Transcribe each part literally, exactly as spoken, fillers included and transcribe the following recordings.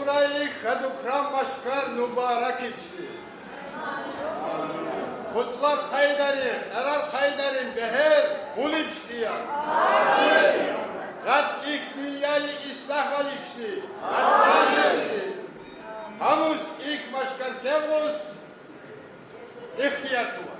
Ай, хадукран машкар мубарак ибси. Кутлар хайдарин, эрар хайдарин бехер гун ибсия. Рад ик дуниядин ислах валибси, машкар ибси. Хамус ик машкар кевус ихтияр туа.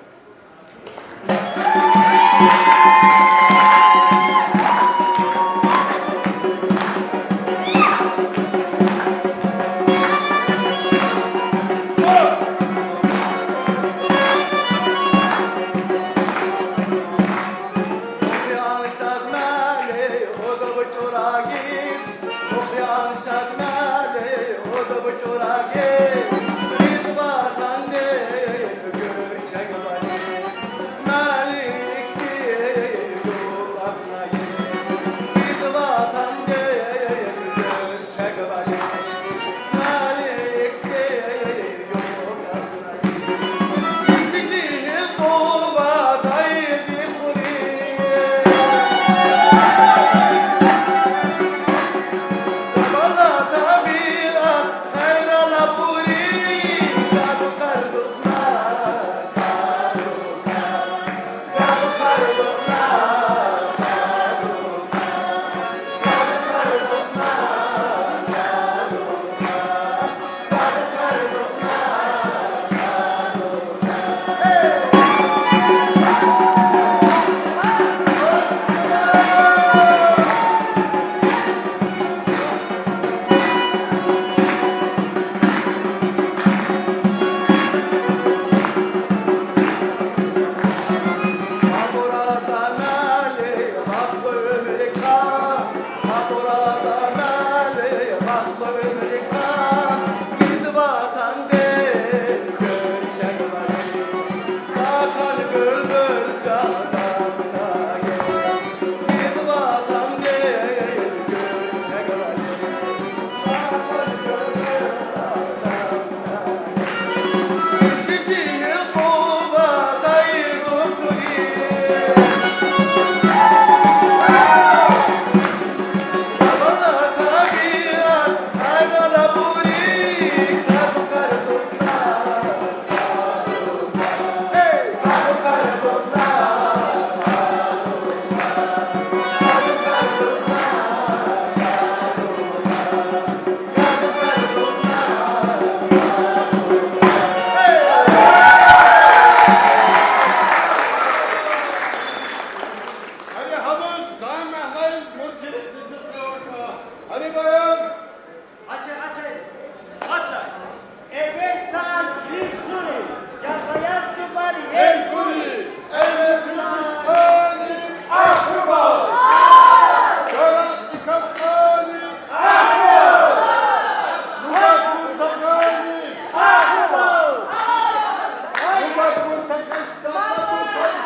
Ари хамус замахлай муртирик дисисиорка. Ари баян. Ачай, ачай, ачай. Эбен сан бицури, ябаян шубар ел гури, эл Гүржистани ахва. Гара икатани ахва. Нубат буртакани ахва. Нубат буртакай саса буртакай.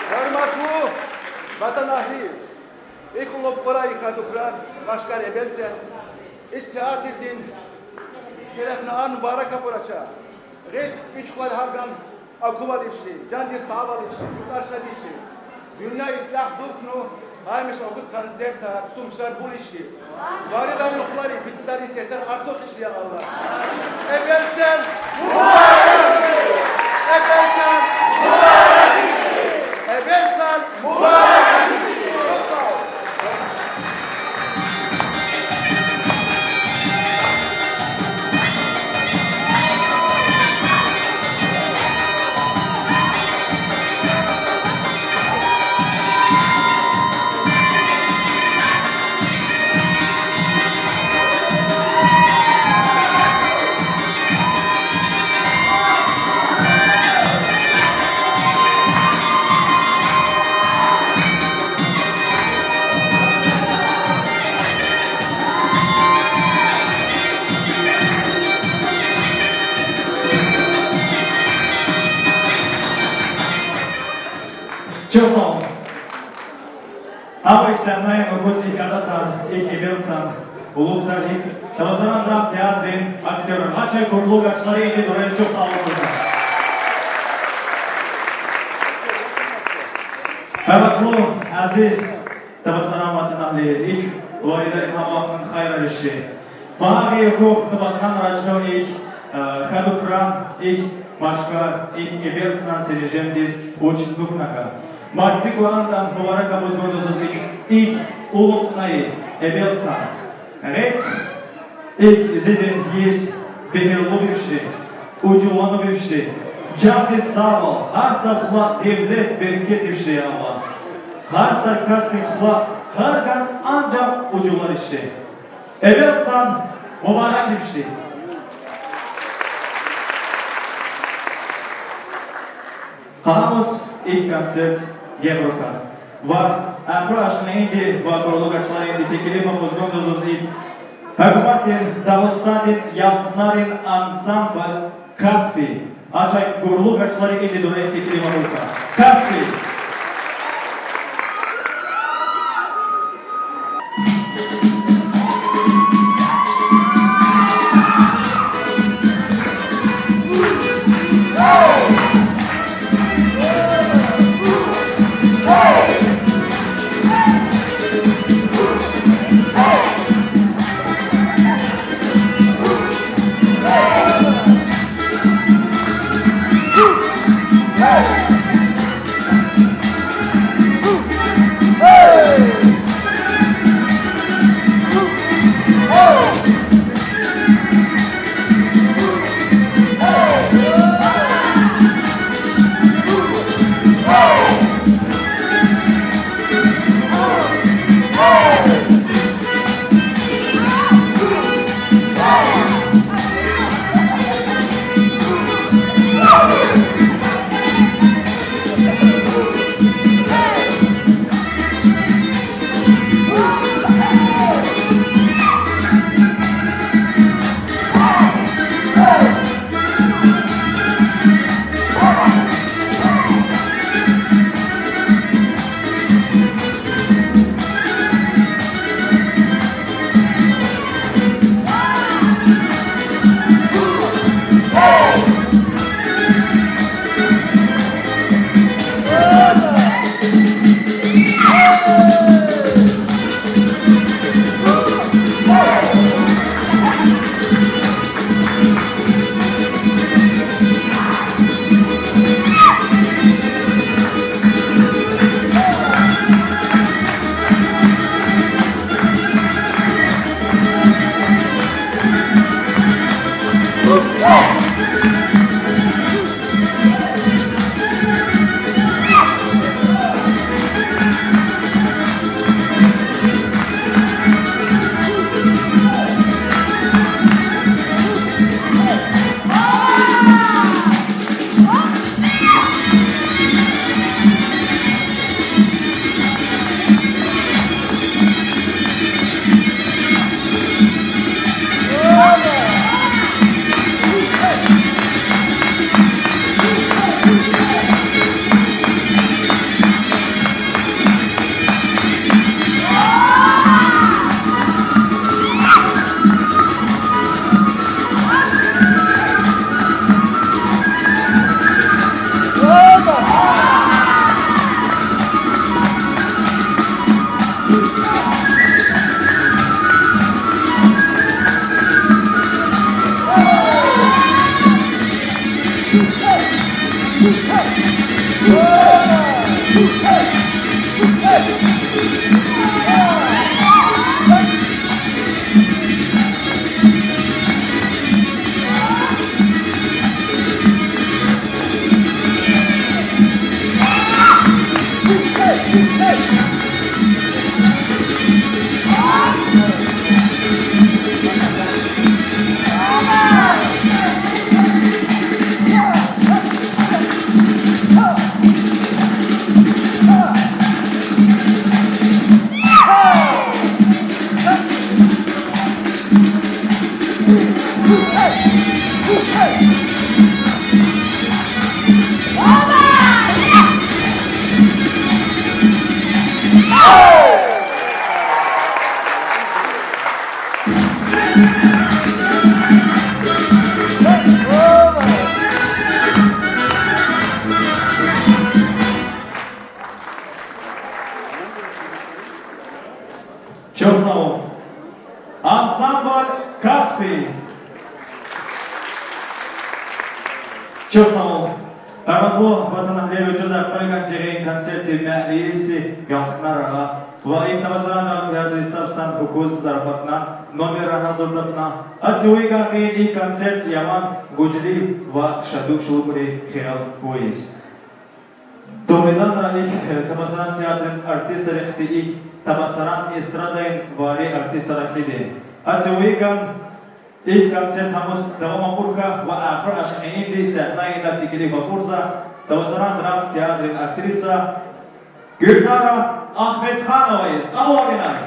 Hurmatlı Vatan ahli, ilk olarak bura yıkadıklar başkan Ebelsen, iş teatrinin terefine an baraka buraça. Red üç kular hargan akuvadışi, candi savalışi, yukarşadışi. Dünya islah duknu, aymış okuz konserta, sumşar bulişi. Bari da yukarı, bitleri sesler artık işi ya Allah. Ebelsen, mübarek! Ebelsen, mübarek! Ebelsen, mübarek! Çok sağ ol. Çok sağ olun. Ava ikisarnayin okuz, ик адатар, ик эбелтсар, улугтар, ик Табасаран драмтеатрин актёрар, а çay gurluqçıları indi durayın, çok sağ olun. Hürmetli, aziz Табасаран ватанэгьлилер, ик варидар, ик гьабахнын хайрар иши. Баги юху нубатнан раджну ик, э, хадукран, ик машкар, ик эбелтсар серенжемдиз уч дукнахар. Мартдику андан мубарак абуз гондозуз ик, ик улугнай эбелтсар. Рек, ик зидин йис бегьерлуб ивши, уджулануб ивши. Джандиз савал, гьар савхла девлет, берекет ивши, я Аллах. Гьар савкастихла гьарган анжах уджулар иши. Эбелтсар мубарак ивши. Къамус ик концерт гебрухар. Ва ахра ашкъынин инди ва гурлукъачыларин инди теклиф абуз гондозуз ик гьукуматдин, Дагъустандин ялкънарин ансамбль «Каспий». А чай гурлукъачылары инди дурайыз, теклиф абурка. «Каспий». Чок сау бол. Ансамбль «Каспий». Чок сау бол. Һурматлу ватанэгьлилим, ичаза бу концертдин мэлииси Ялкънар аға. Ва ик Табасаран драмтеатрин сабсанд укуз зарфатнан, номернан һазурдатна. Аци уйган ин ик концерт яман гужлу ва шадуг шуурли хыялбуйиз. Ториданра ик, э, Табасаран театрин артистарихти, ик Табасаран эстрадаын вари артистарахиди. Аци уйган ик концерт хамус давам абурха ва ахыр ашхынинди сяхнайна теклиф абурза Табасаран драмтеатрин актриса Гюльнара Ахмедхановаез къабыл абинай.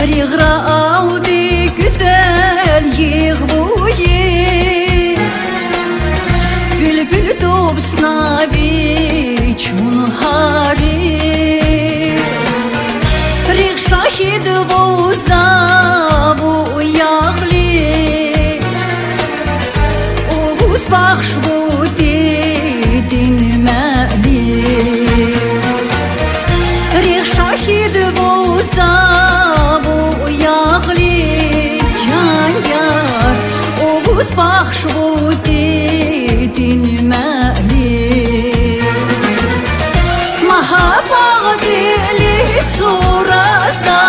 Ригра алды гүзел йыйбуй, билбил тубсна бичмун хари. Риг шахид вуза вуяхли, Овус бахшбуди динмэли. Риг шахид вуза вуяхли, жан яр, Овус бахшбуди динмэли. Маха багди ли цураза,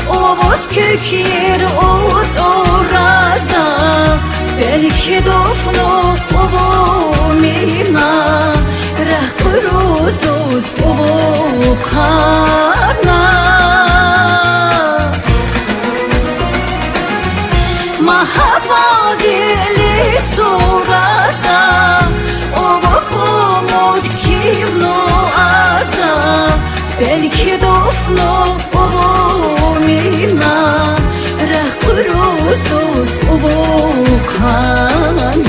Овус кюкир утураза, белки дуфну увумина, рехтурузуз уву хана. Маха багди ли цураза, Ову хумут кивну аза, белки дуфну увумина, рехтурузуз уву хана.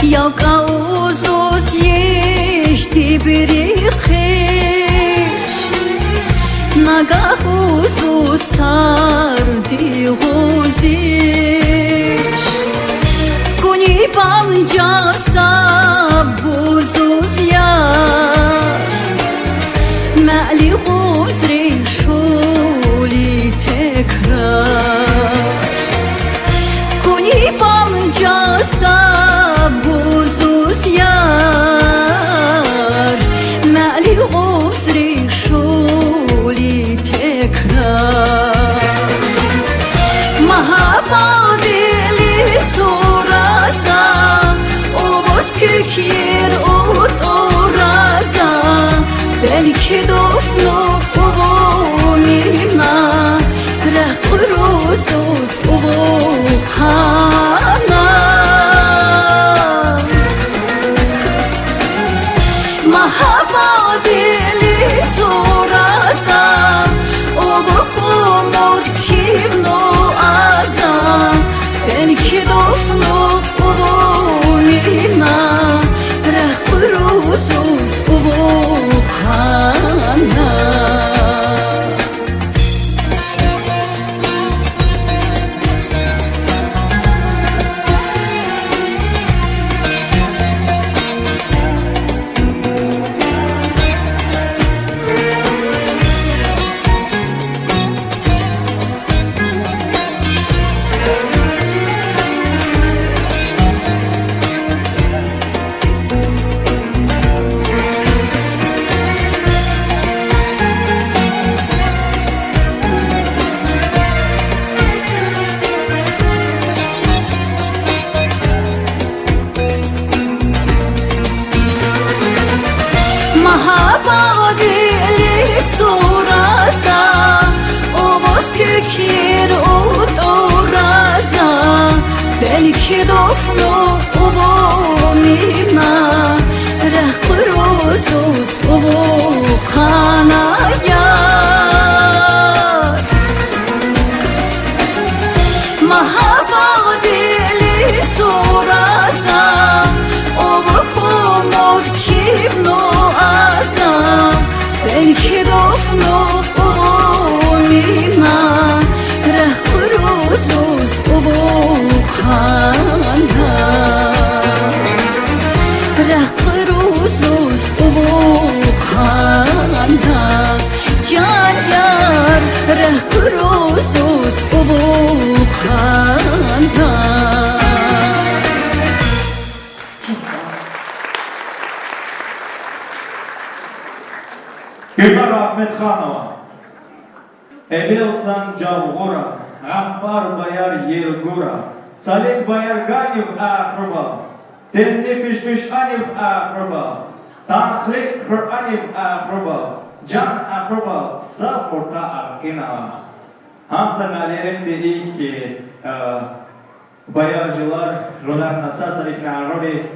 Ялка Овузуз ехтиб рихиш, нагах Овузуз сарди гузиш. Гуни банжаса Дили зураса, овос кюкир утураса, бенхи дофну увунина, рехкурузус уву каная. Махаббат дили зураса, ову кумут кивну аса, бенхи дофну увунина, рехкурузус уву каная. Рехкурузус уву каная. Ҷан яр, рехкурузус уву каная. Гүлнара Ахмедханова. Эбелцан Ҷавғура, Ғаппар баяр Ергура, Цалик баяр Ганев ахрубал, Тенни Пишпишанев ахрубал, Танхли Хуръанев ахрубал, Ҷан ахрубал, са пурта аргинава. Гьам са мали рехти ихьтин, э, баяр жилар, гунар на са сарикна агъури,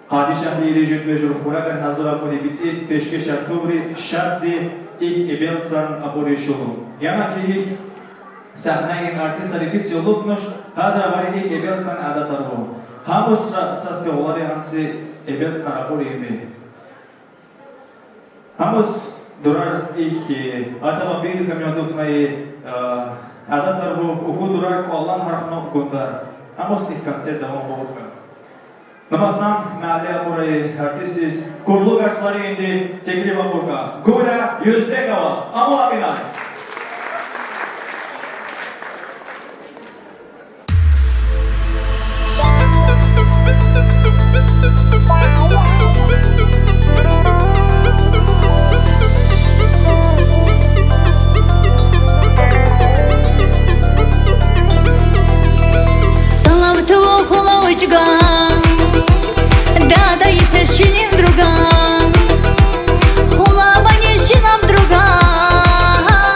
къадишахли ири жуьтме жур хурагар гьазур абури бицӀи пешкешар таври шадди ихь Эбелцан абури шулу. Яна ки ихь сагьнайин артистари фици лукнуш, гьадра вари ихь Эбелцан адатар ву. Гьа мус са, са спевлари гьамси Эбелцан абури иби. Гьа мус дурар ихь, э, атама бийрик ам ядуфнай, э, адатар ву, уху дурар кӀвалан гьархну гундар. Гьа мус ихь концерт давам авуртӀа. Наматнан мали абурай артистиз курлу гарчларинди теклиф авуртӀа. Гуля Юзбекова, Амулабина. Салам тува хула учган, дада исес шинин друган, хула мани шинам друган.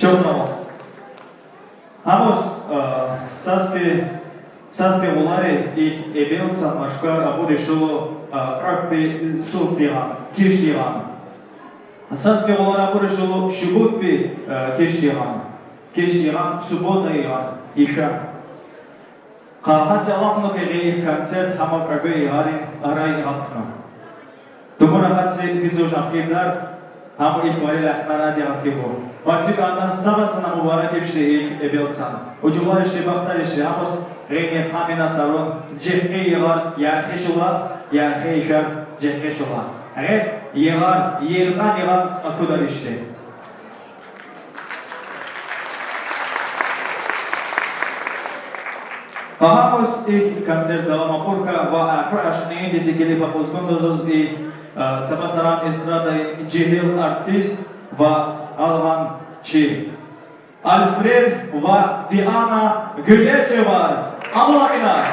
Чок сав бол. Гьамос, э, саспи, саспи гъолари ихь Эбелцан машукар абур эшело, э, кьвеппи сут йигъан, киш йигъан. Саспи гъолари абур эшело шугудпи, э, киш йигъан, киш йигъан, суббота йигъан, ишар. Кьа гьа ци алахнукай гьа ихь концерт гьама кьве йигъарин арай гьалтна. Тумур гьа ци фицуш ахкибдар, гьама ихь варил ахнар ади ахкибу. Варцик андан сабасана мубарак ибши ихь Эбелцан. Учулариши, бахтариши, гьамос гьа ини къамина сарун, жехи йигъар ярхи шула, ярхи ишар жехи шула. Гьа йигъар, йигъар, йигъар акудариши. Кьа гьамос ихь концерт давам акурха ва ахьу ашни инди текилиф акъузгунда заз ихь, э, Табасаран эстрадаин жегьил артист ва алгъанчи Альфред ва Диана Гюлечевар. Амулакина.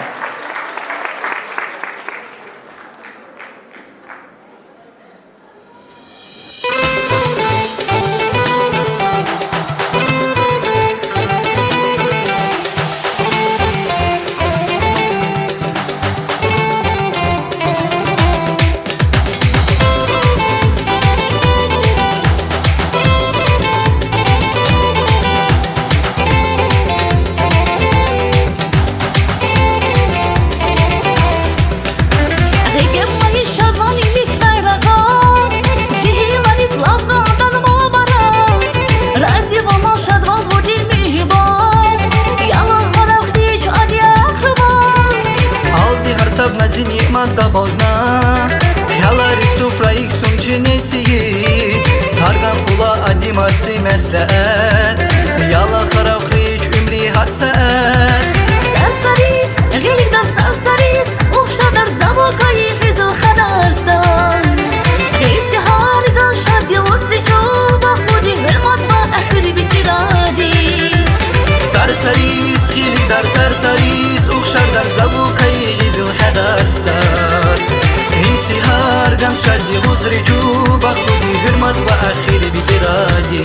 Алди гьар саб назини мадда балгьна, ялари суфра ихьсун чинесиги, гьарган хъула ади марци меслят, ялахара хрич уьмри гьар саат. Сарсарис, гъиликдар сарсарис, ухшардар завукай гъизил хадарсдан. Гъиси гьарган шадди гъузри чу, бахтлуди гьуьрмат ва эхир бициради. Сарсарис, гъиликдар сарсарис, ухшардар завукай гъизил хадарсдан. Гъиси гьарган шадди гъузри чу, бахтлуди гьуьрмат ва эхир бициради.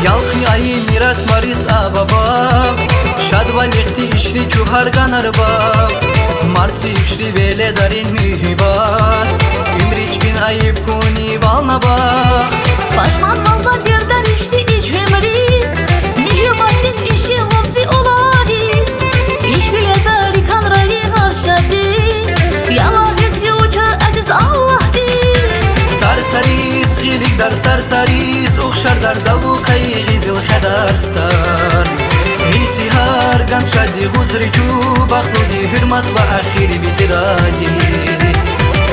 Ялкъни айи мирас марис а-баба, шадвалихъди ишри чу гьарган арбаб. Марци ишри веледарин муьгьуьббат, уьмри чпин айиб куни вал набат. Пашман валда гердар ишди ич уьмуьриз, муьгьуьббатдин иши гъузри улариз. Иш веледарикай райи гьар шадди, яла гъиси уча азиз Аллагьди. Сарсарис, гъиликдар сарсарис, ухшардар завукай гъизил хадарсдан. Гъиси гьарган шадди гъузри чу, бахтлуди гьуьрмат ва эхир бициради.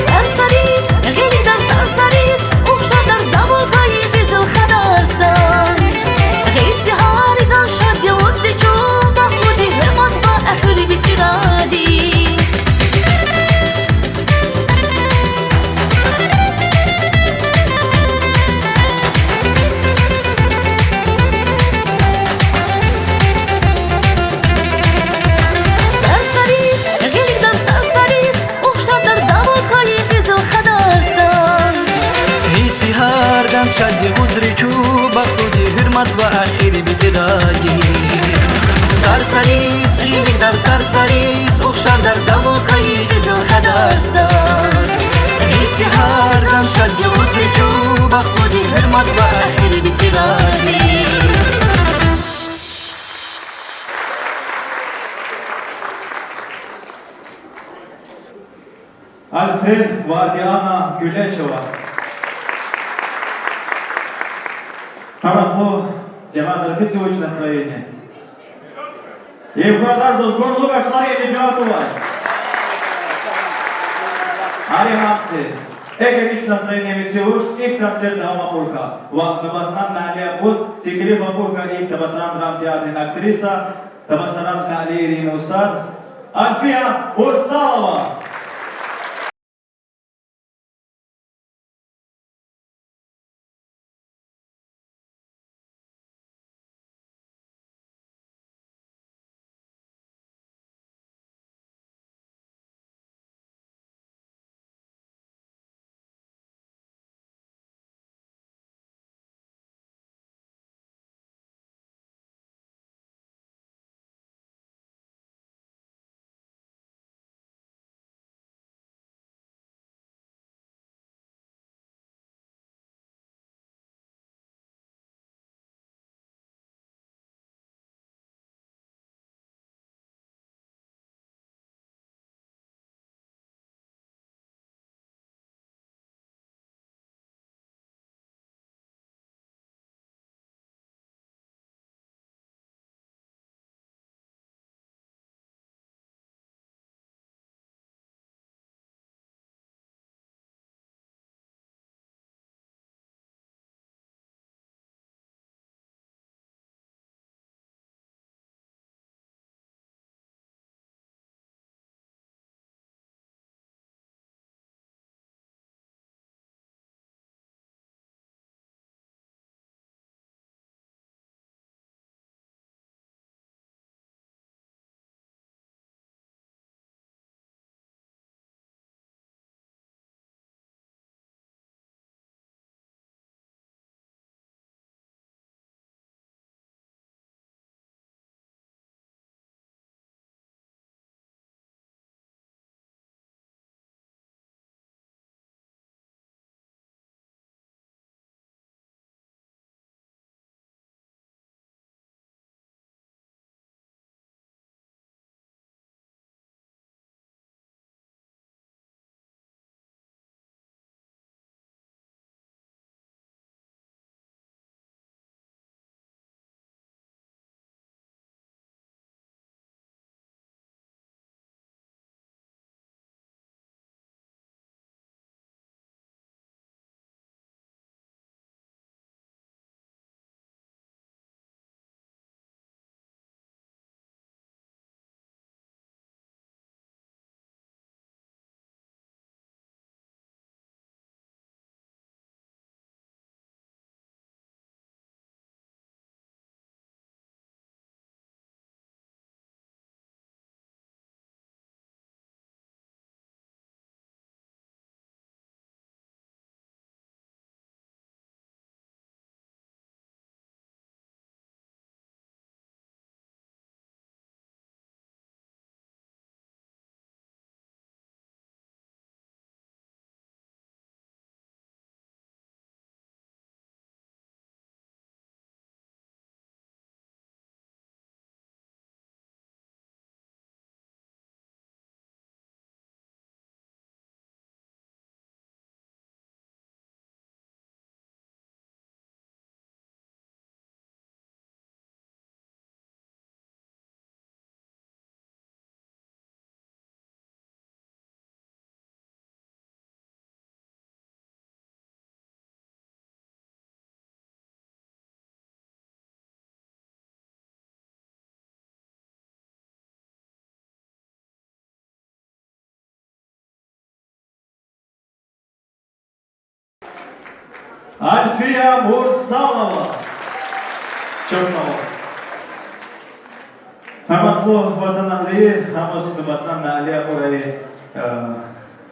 Сарсарис, гъиликдар сарсарис, ухшардар завукай гъизил хадарсдан. Гъиси гьарган шадди гъузри чу, бахтлуди гьуьрмат ва эхир бициради. Сарсарис, гъиликдар сарсарис, ухшардар завукай гъизил хадарсдан. Гъиси гьарган шадди гъузри чу, бахтлуди гьуьрмат ва эхир бициради. Сарсарис, гъиликдар сарсарис, ухшардар завукай гъизил хадарсдан. Гъиси гьарган шадди гъузри чу, бахтлуди гьуьрмат ва эхир бициради. Альфред ва Диана Гюлечева. Гьуьрметлу жемятар, фици вич настроение. Иб гурадар заз гурлу башлар ини жаваб тувай. Ари гьамси. Эгер ич настроение мици уш, ик концерт давам акурха. Ва нубатнан мали акуз, теклиф акурха ик Табасаран драмтеатрин актриса, Табасаран мәлири мустад Альфия Мурсалова. Альфия Мурсалова. Чок сау ол. Һурметли ватанэгьлийлер, хамысын да Батыйдан мәлия орай, э,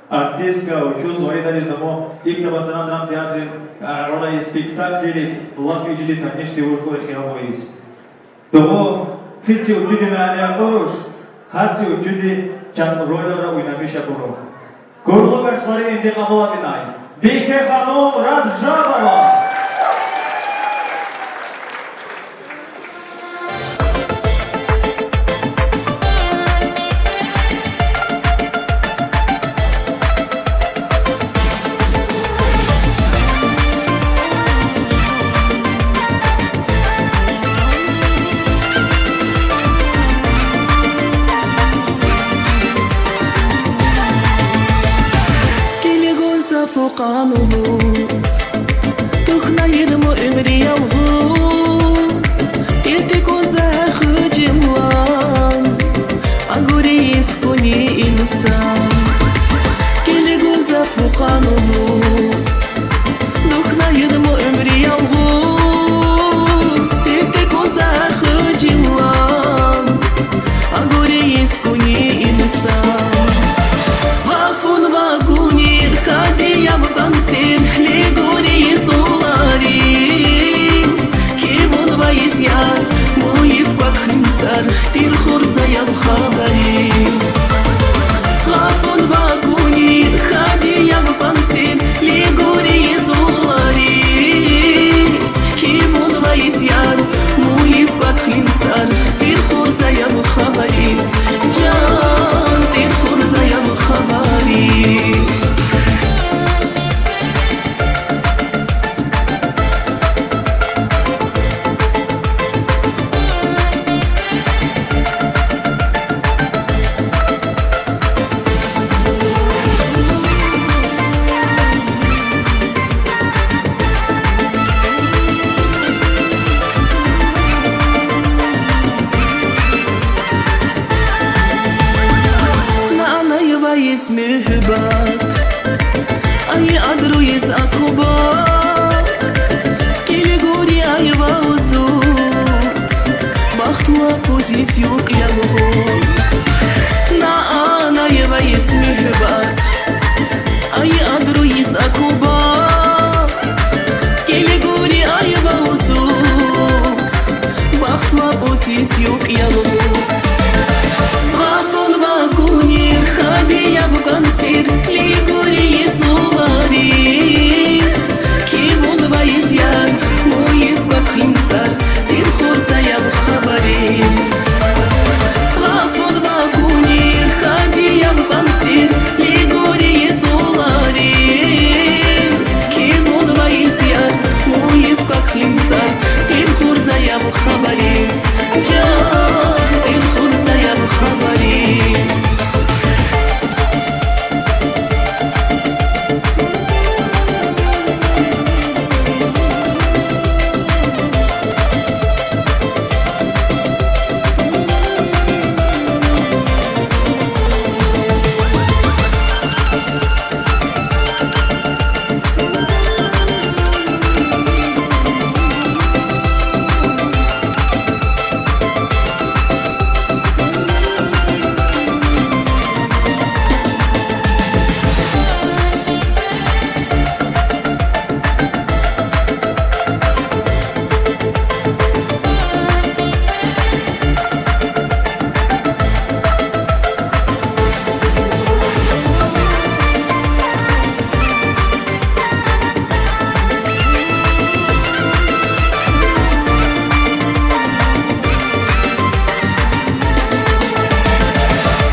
артистка, учуз, ойдализ да мо ик Табасаран драмтеатрын, э, орай спектакльлик лап ичиди таниш тевир кур хыял бооз. Того фиси утюди мәлия ораш, хадси утюди чан рольдара уйнамиша кур. Курлу каршыларны энди кабул абинай. Бийке ханум Раджабова. Килигон саф ухан улус, тухнай ирмэ үмри ялгус, илти куза хүжэмлэ. хабарис. Гафун вакуни хадияб кӀансир, лигури изуларис. Кивун вайис яр, муйис квак хлинцар, тир хурзаяб хабарис. Жан, тир хурзаяб хабарис. На анай вайис муьгьбет, ай адруйиз акубад, килигури ай ваузуз, бахтла позиз юкь ялгуз. На анай вайис муьгьбет, ай адруйиз акубад, килигури ай ваузуз, бахтла позиз юкь ялгуз. Гафун вакунир хадияб кӀансир, лигури изуларис. Кивун вайис яр, муйис квак хлинцар, тир хурзаяб хабарис. Гафун вакунир хадияб кӀансир, лигури изуларис. Кивун вайис яр, муйис квак хлинцар, тир хурзаяб хабарис. Жан, тир хурзаяб хабарис.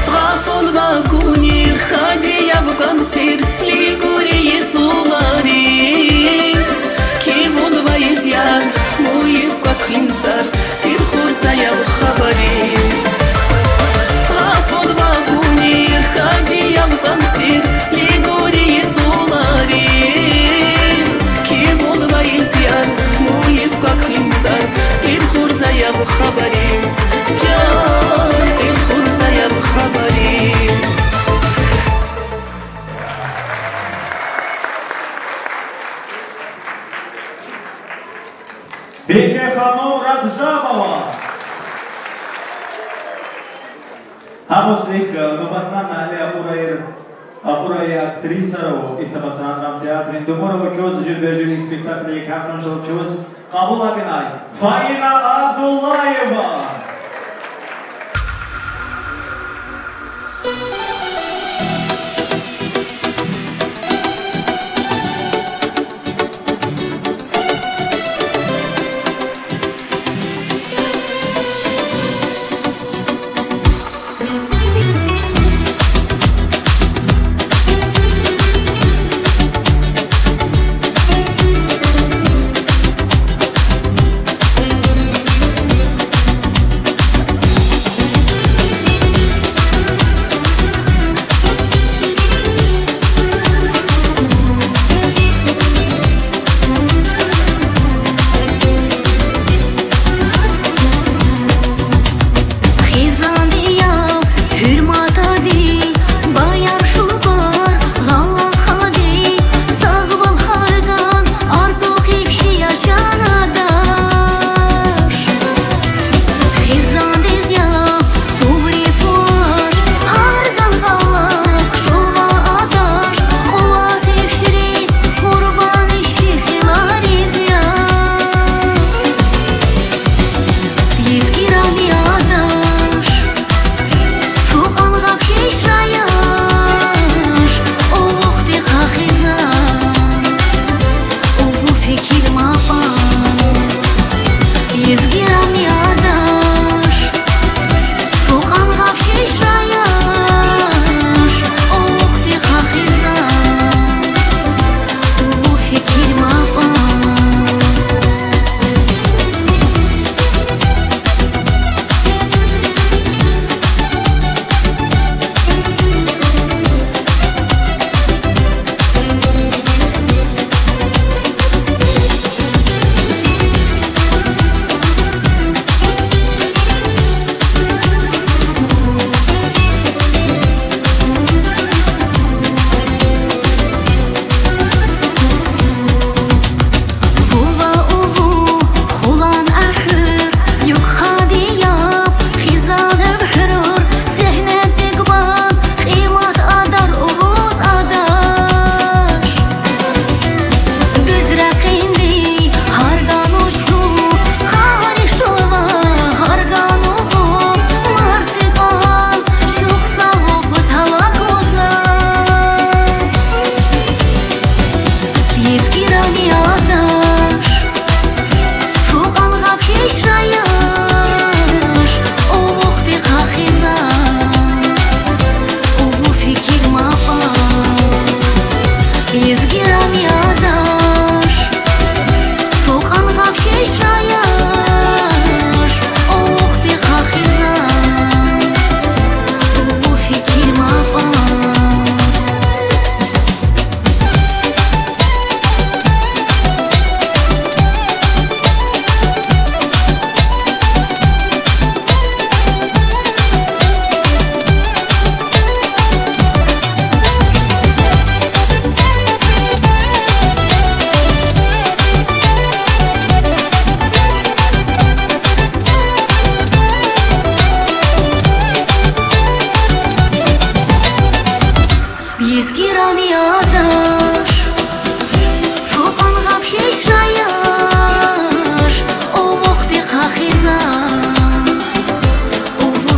Гафун вакунир хадияб кӀансир, лигури изуларис. Кивун вайис яр, муйис квак хлинцар, тир хурзаяб хабарис. Гафун вакунир хадияб кӀансир, лигури изуларис. Кивун вайис яр, муйис квак хлинцар, тир хурзаяб хабарис. Жан, тир хурзаяб хабарис. Бикеханум Раджабова. Гьа мус ик, э, нубатнан нали абурай, абурай актрисаро, ихтабасан драмтеатрин, Думурова кёз, жуьреба-жуьре спектакль, кар хьанал кёз, къабул абинай, Фаина Абдуллаева. Хизандияв, гьуьрматади, баяр-шубар, гъалахади, сагъвал, харган, артух ившия жанадаш. Хизандиз я туври фуаш, харган, гъалах, шува, аташ, къуват, ившри, къурбан иши хилариз я. Йис кирами адаш.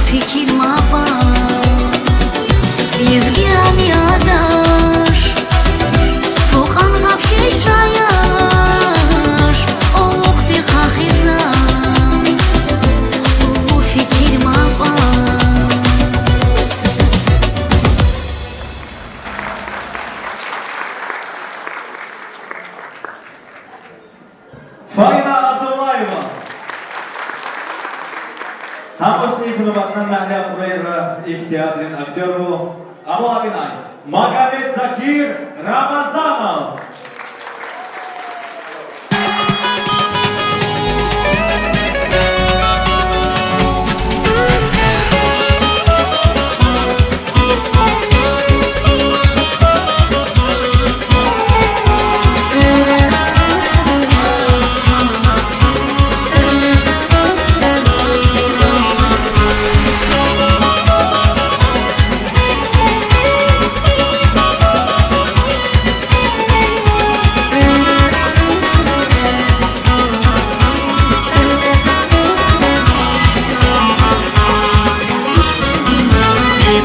Фикир ма бан, лезги ами адаш, фоқан гапшиш аяш, олохди хахизан, фикир ма бан. Фаина Абдуллаева. Тамас икнубатнан мали акурайра ик театрин актёр бу, абу абинай Магомед-Закир Рамазанов.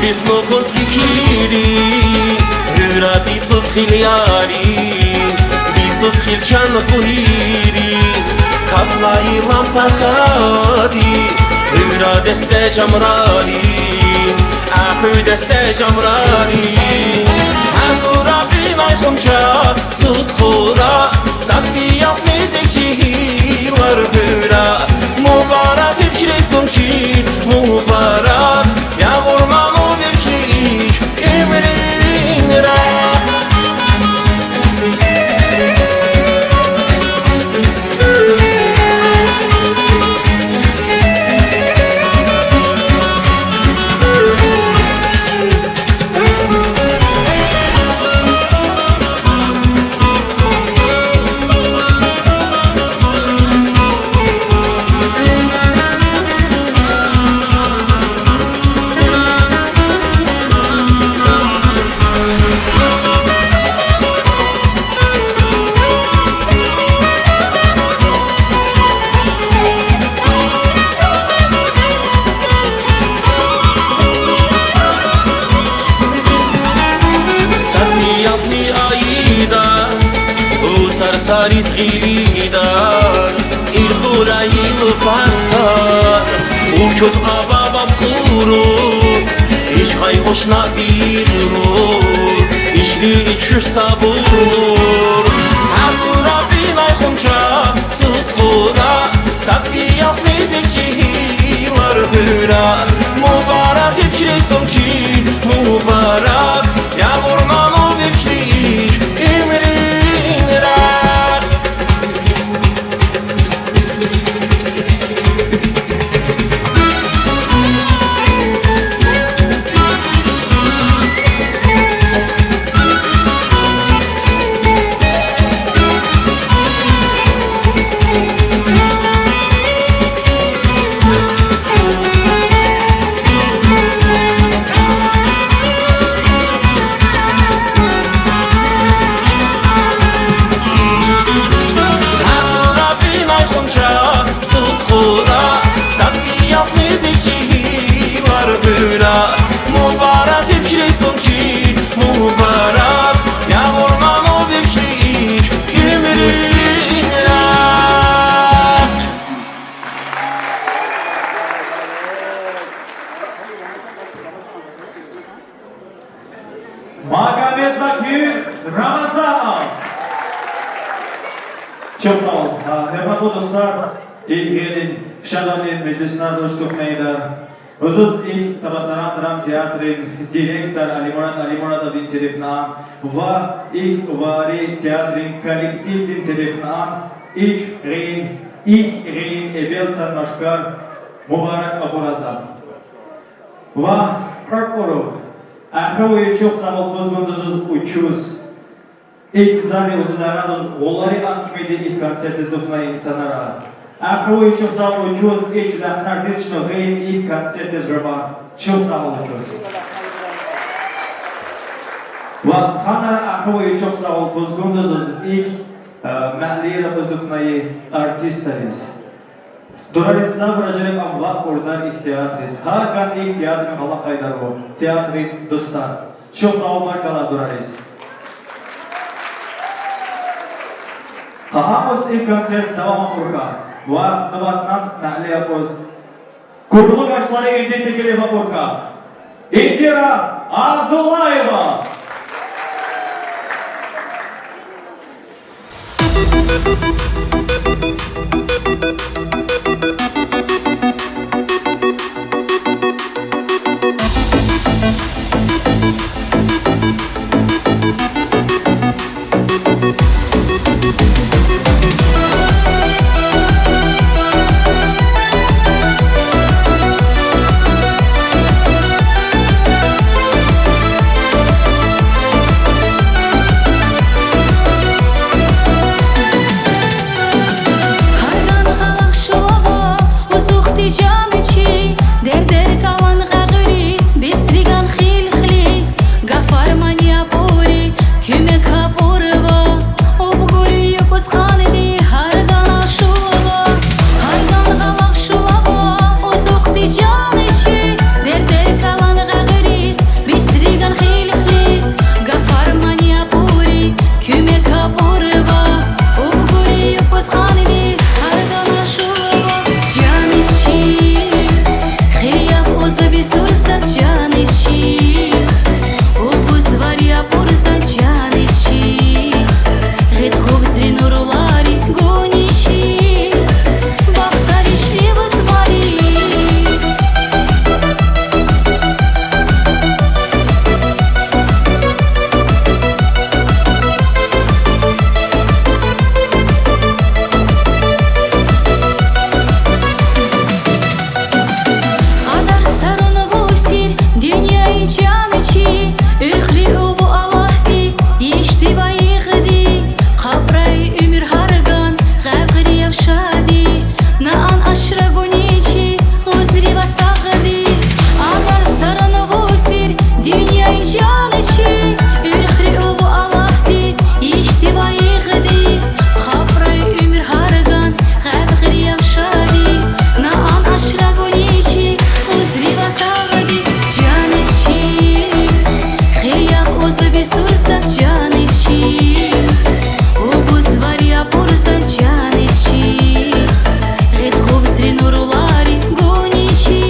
Бисмоконски кири, гура бисус хил яри, бисус хил чан къуйри, каплай лампа хади, гура десте жамрари, ахуй десте жамрари. Азура бинай хунча, сус хура, сад биялтни зикилар гура. Мубарак ибчрисум чи, мубарак, ягъурману ибчрик имринра. Сад биялтни айида, усар сариз гъилида, ил хура ил фарса, укуз абаб аб хуру, иш хай ошна биру, ишли ичуш сабуру. Азура бинай хунча, сус хура, сад биялтни зикилар гура. Мубарак ибчрисум чи, мубарак, ягъурману ибчрик имринра. Азура бинай хунча, сус хура, сад биялтни зикилар гура. Мубарак ибчрисум чи, мубарак, ягъурману ибчрик имринра. Магомед-Закир Рамазанов. Çok sağ ol. Aa, hörmetli dostlar, ilk gelin, şadanın meclisine hoş geldiniz. Özüz ilk Tabasaran dram teatrin direktor Alimurad Alimuradovdin terefinen ve ilk vari teatrin kollektivdin terefinen ilk rein, ilk rein ebel sanmaşkar mubarek aburazam. Ва, кырк уру. Ахы ой, çok sağ ol, Поз Гундузуз, учуз. Ик зали, озиз агазуз, оларин кимиди ик концертиз дуфнай инсанара. Ахы ой, çok sağ ol, учуз, ик дахнар дирчно гейн ик концертиз грабар. Çok sağ ol, учуз. Ва ханнара ахы ой, çok sağ ol, Поз Гундузуз, ик, э, мэлира буздуфнай артистариз. Дурализ, сабра җирек амвак курдар ик театрис. Һар ган ик театрин һала хайдар во. Театрин дустар. Чок сау олунар, калад дурализ. Каһамус ик концерт давам абурха. Ва нубатнан наали апуз. Курлук ачлари энди тегилиф абурха. Индира Абдуллаева. Һарган һалах шулаба, узухди җаничи, дердер калан һагырис, бесриган хилхли, гафар мани абури, кемек абурва, обгури юкус ханди, һарган шулаба, һарган һалах шулаба, узухди җаничи, дердер калан һагырис, бесриган хилхли, гафар мани абури, кемек абурва, обгури юкус ханди, һарган шулаба, җаничи, хилияб узуби сурса, җаничи, обуз вари абурза, җаничи, һит хубсрин урлари гоничи, бахтариш левас вари. Адар сарун вусир, дуняи җаничи, урхли уву алахди, ишти ваигди, хабрай уьмуьр һарган, һавгири явшади, наан ашра гоничи, узри ва сагъди. Адар сарун вусир, дуняи җаничи, урхли уву алахди, ишти ваигди, хабрай уьмуьр һарган, һавгири явшади, наан ашра гоничи, узри ва сагъди, җаничи, хилияб узуби сурса, җаничи, обуз вари абурза, җаничи, һит хубсрин урлари гоничи,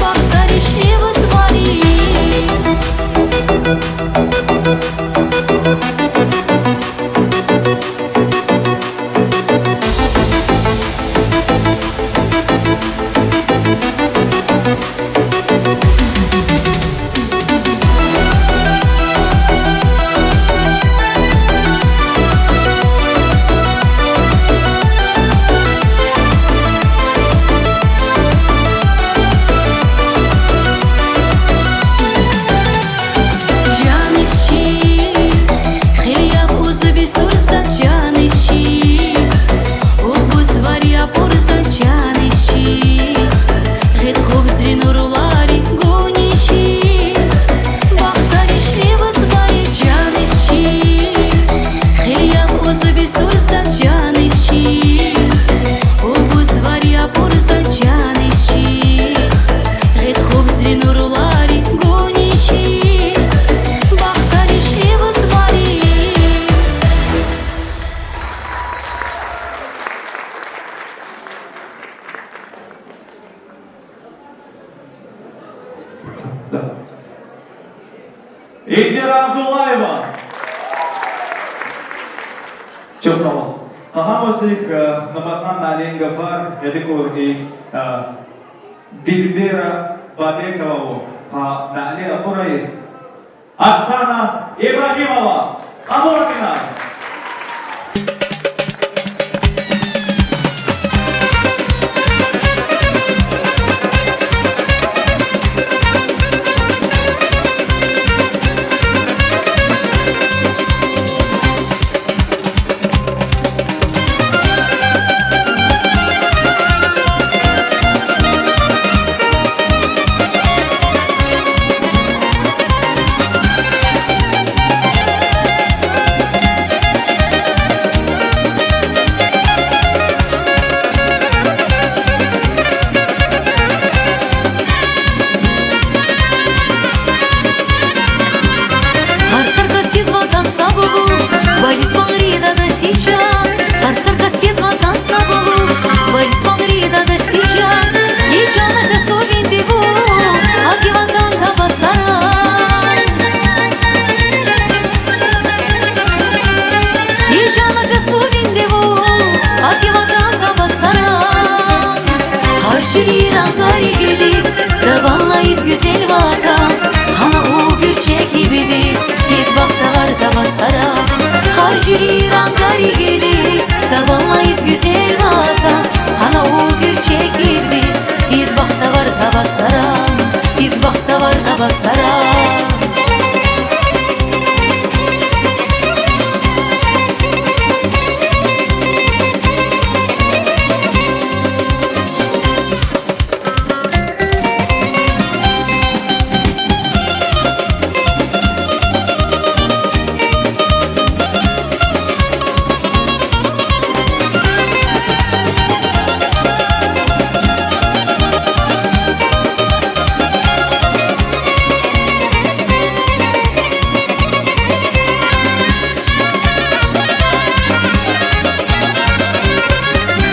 бахтариш левас вари. Ҷаниш чӣ, хеле як узуби сурса, ҷаниш чӣ, обуз вари апурза, ҷаниш чӣ, ғид хубзрин урлари гониш чӣ, бахтариш леваз вари, ҷаниш чӣ, хеле як узуби сурса, ҷаниш чӣ, обуз вари апурза, ҷаниш чӣ, ғид хубзрин урлари гониш чӣ, бахтариш леваз вари. Индира Абдуллаева. Чок сав бол. Хаһан босик, э, нубатнан наалин гафар эди кур ик, э, Дилбера Бабекова ву. Ха, наали апурай. Оксана Ибрагимова, Амуркина. Güzel Vatan, ханаа уур гэрче кибди, из бахтавар Табасараа. Һар жюри рангаригиди, табанлай из Güzel Vatan, ханаа уур гэрче кибди, из бахтавар Табасараа, из бахтавар Табасараа.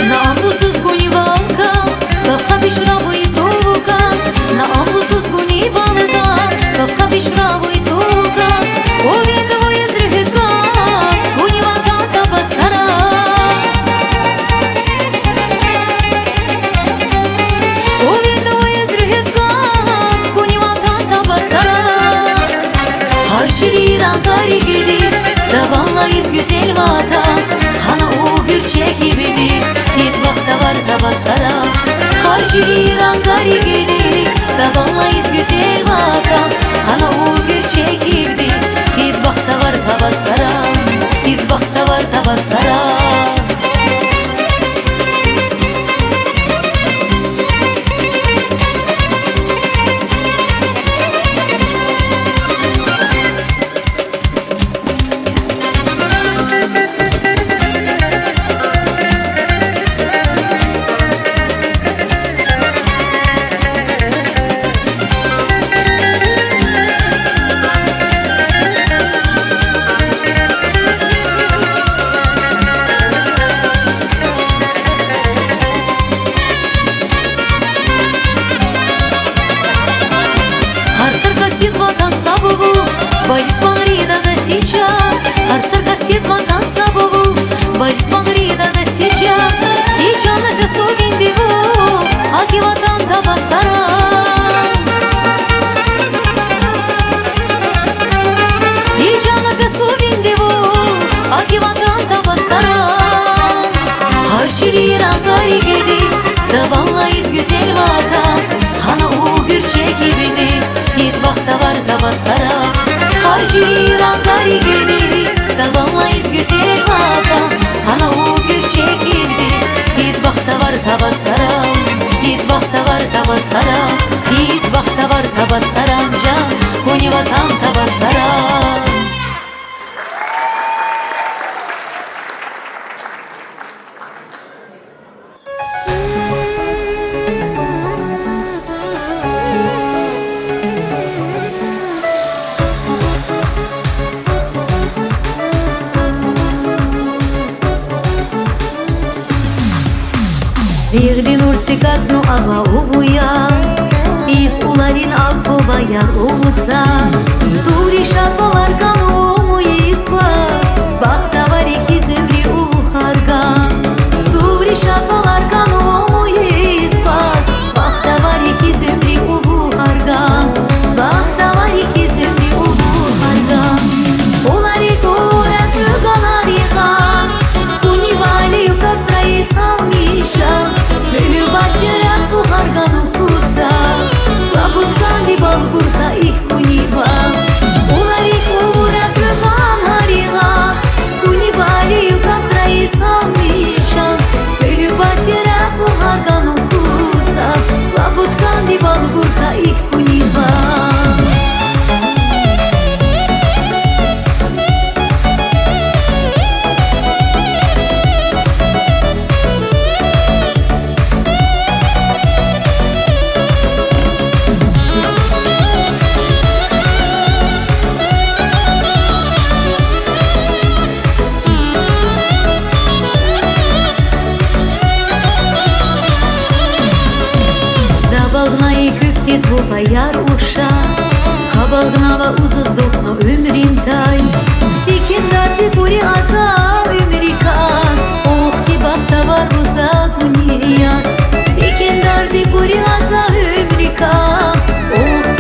На амусуз гунибалкан, кавкадиш рабы изулкан, на амусуз гунибалкан, кавкадиш рабы изулкан, овен дуув эз рехиткан, гунибалкан Табасараа. Овен дуув эз рехиткан, гунибалкан Табасараа. Һар жюри рангаригиди, табанлай из Güzel Vatan, ханаа уур гэрче кибди, из бахтавар Табасараа. Һар жюри рангаригиди, табанлай из Güzel Vatan, ханаа уур гэрче кибди, из бахтавар Табасараа, из бахтавар Табасараа. Һар саркас из Ватан саб бу, баис мангри дада сича. Һар саркас из Ватан саб бу, баис мангри дада сича. И чанатэ сувинди бу аки Ватан Табасараа. И чанатэ сувинди бу аки Ватан Табасараа. Һар жюри рангаригиди, табанлай из Güzel Vatan, ханаа уур гэрче кибди, из бахтавар Табасараа. Һар жюри рангаригиди, табанлай из Güzel Vatan, ханаа уур гэрче кибди, из бахтавар Табасараа, из бахтавар Табасараа, из бахтавар Табасараа, жан, гунибалкан Табасараа. Бигдин урсикат ну ава увуя, из уларин акъ бубаяр увуса. Тури шатвалар кану умуй из квас, бахтаварик из уьмри уву харган. Тури шатвалар кану умуй из квас, бахтаварик из уьмри уву харган. Бахтаварик из уьмри уву харган. Уларик урек руганарихан, гунибали капсрай салмишан, муьгьуьббат керен бухарган укуса, лабутканди балгурта их гуниба. Уларик урек руганарихан, гунибали капсрай салмишан, муьгьуьббат керен бухарган укуса, лабутканди балгурта их гуниба. Дабалгнай куьктиз бубаяр уша, хабалгнава узуздукно уьмрин тай. Секиндарди кури аза уьмрика, охти бахтавар руза гунияр. Секиндарди кури аза уьмрика, охти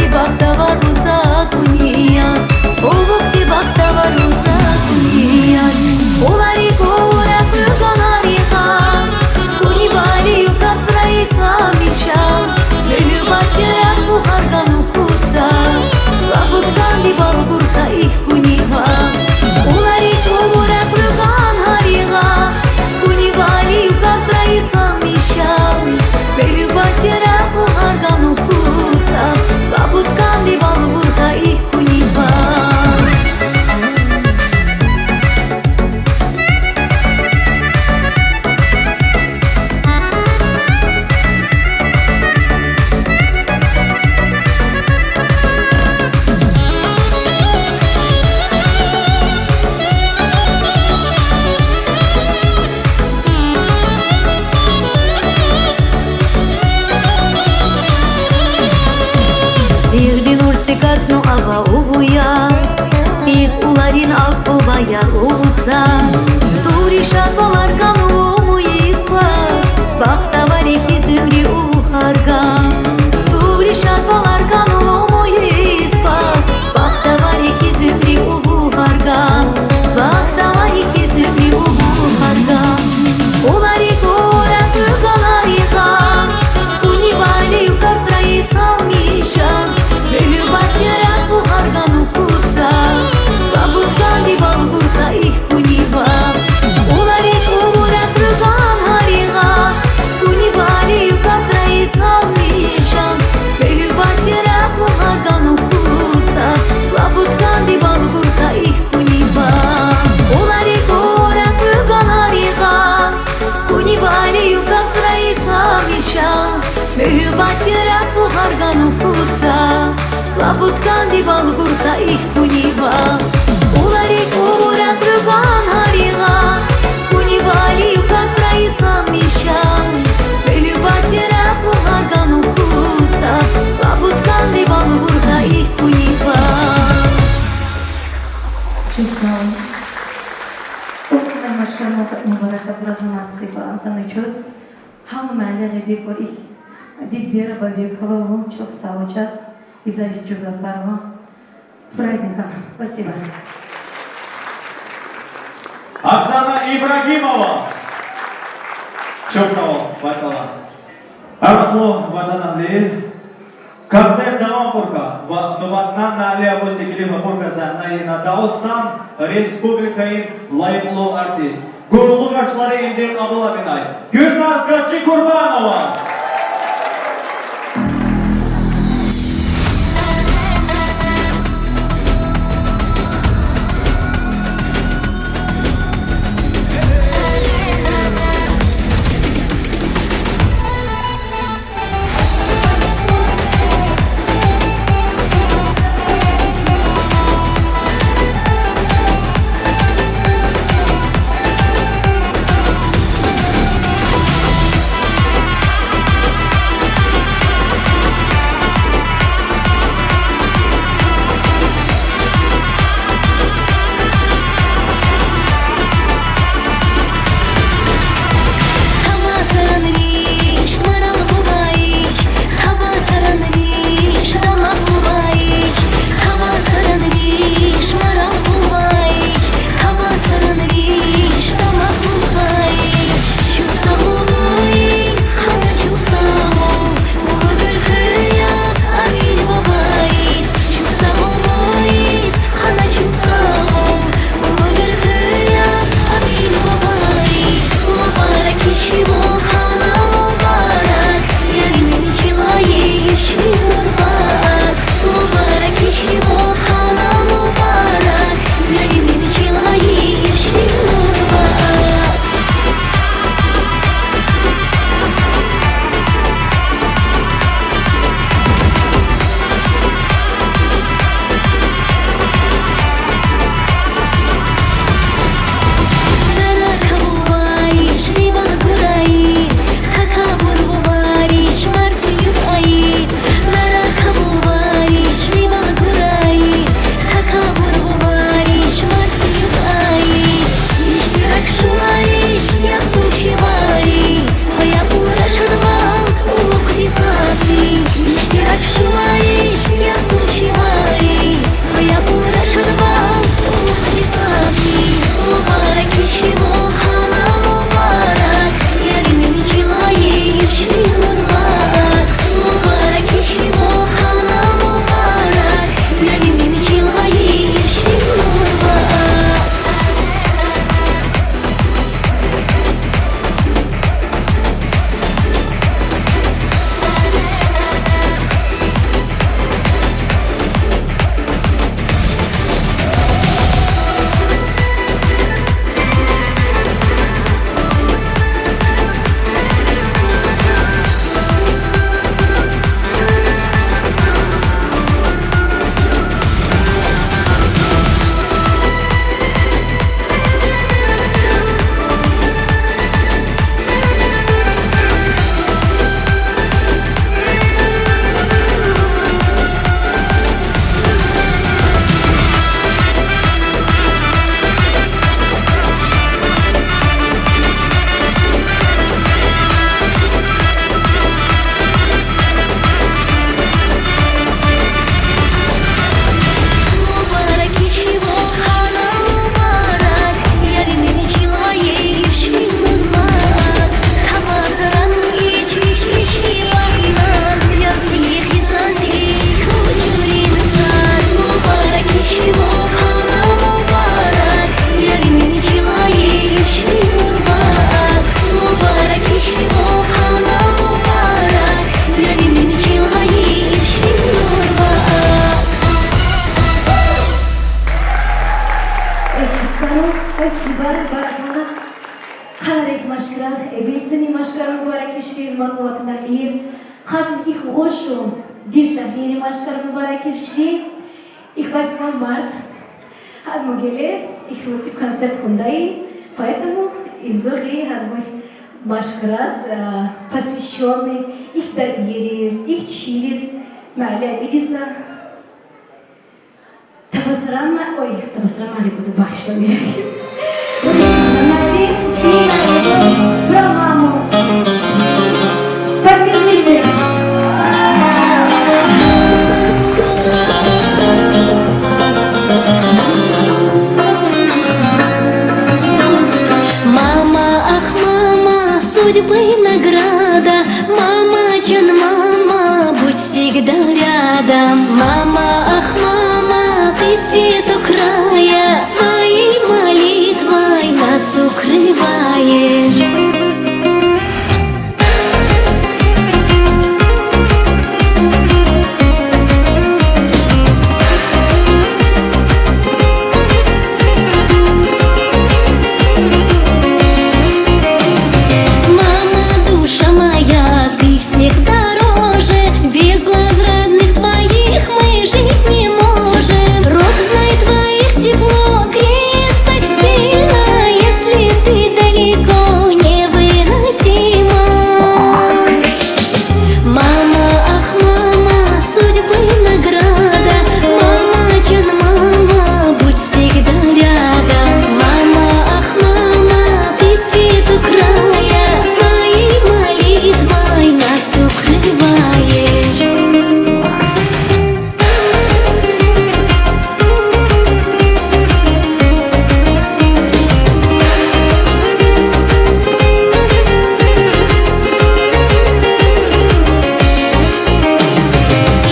Картно ава увуя, из уларин алпу бая увса. Тури шарпалар кана ому из квас, бахтавар ик зумруди уву харга. Тури шарпалар кана ому из квас, бахтавар ик зумруди уву харга. Бахтавар ик зумруди уву харга. Улари кора кугаларига, куни вали юкапсра исалмиша. Мехубатирак бухарган укуса, лаб утканди балгурта ик куниба. Улари кора кугаларига, куни вали юкапсра исалмиша. Мехубатирак бухарган укуса, лаб утканди балгурта ик куниба. Улари кора кугаларига, куни вали юкапсра исалмиша. Мехубатирак бухарган укуса, лаб утканди балгурта ик куниба. Улари кора кугаларига, куни вали юкапсра исалмиша. Мехубатирак бухарган укуса, лаб утканди балгурта ик куниба. Çok sağ olun. Okul başkanı Mubarak Abdulazim Atsip'e tanışıyoruz. Hamı məlli bek var, ilk Dilbera Babekova, çok sağ olacağız. Izavit Джугафарова. С праздником. Спасибо. Оксана Ибрагимова. Çok sağ ol, баркалла. Hörmətli Vətən əhli, konsert davam burka və növbətdə nali əvəz təklif burka səhnəyə Dağıstan Respublikaın layiqli artist, qürurlu qarşıları indi qəbul edək. Gülnaz Qaçı-Qurbanova. Баракалла. Ханарик машкара, эбилсини машкара мубарак иши, матлабатна ир. Хасни ихгошум, дишахини машкара мубарак иши. Ихвасьма март. Ад мугеле, ихлоци концерт хундай, поэтому изорли ад муг машкарас, а, посвящённый, их дадиерис, их чирис, мали абидиса. Табасарама, ой, табасарама, али куту бахшла мирай. Мали, мирай, про маму. Поддержите. Мама, ах, мама, судьбы награда, мама, чан мама, будь всегда рядом. Мама, ах, мама, ты цветок рая, своей молитвой нас укрываешь. Мама, душа моя, ты всех дороже, без глаз родных твоих мы жить не можем. Рук, знай, твоих тепло греет так сильно, если ты далеко, невыносимо. Мама, ах, мама, судьбы награда, мама, чан мама, будь всегда рядом. Мама, ах, мама, ты цветок рая, своей молитвой нас укрываешь.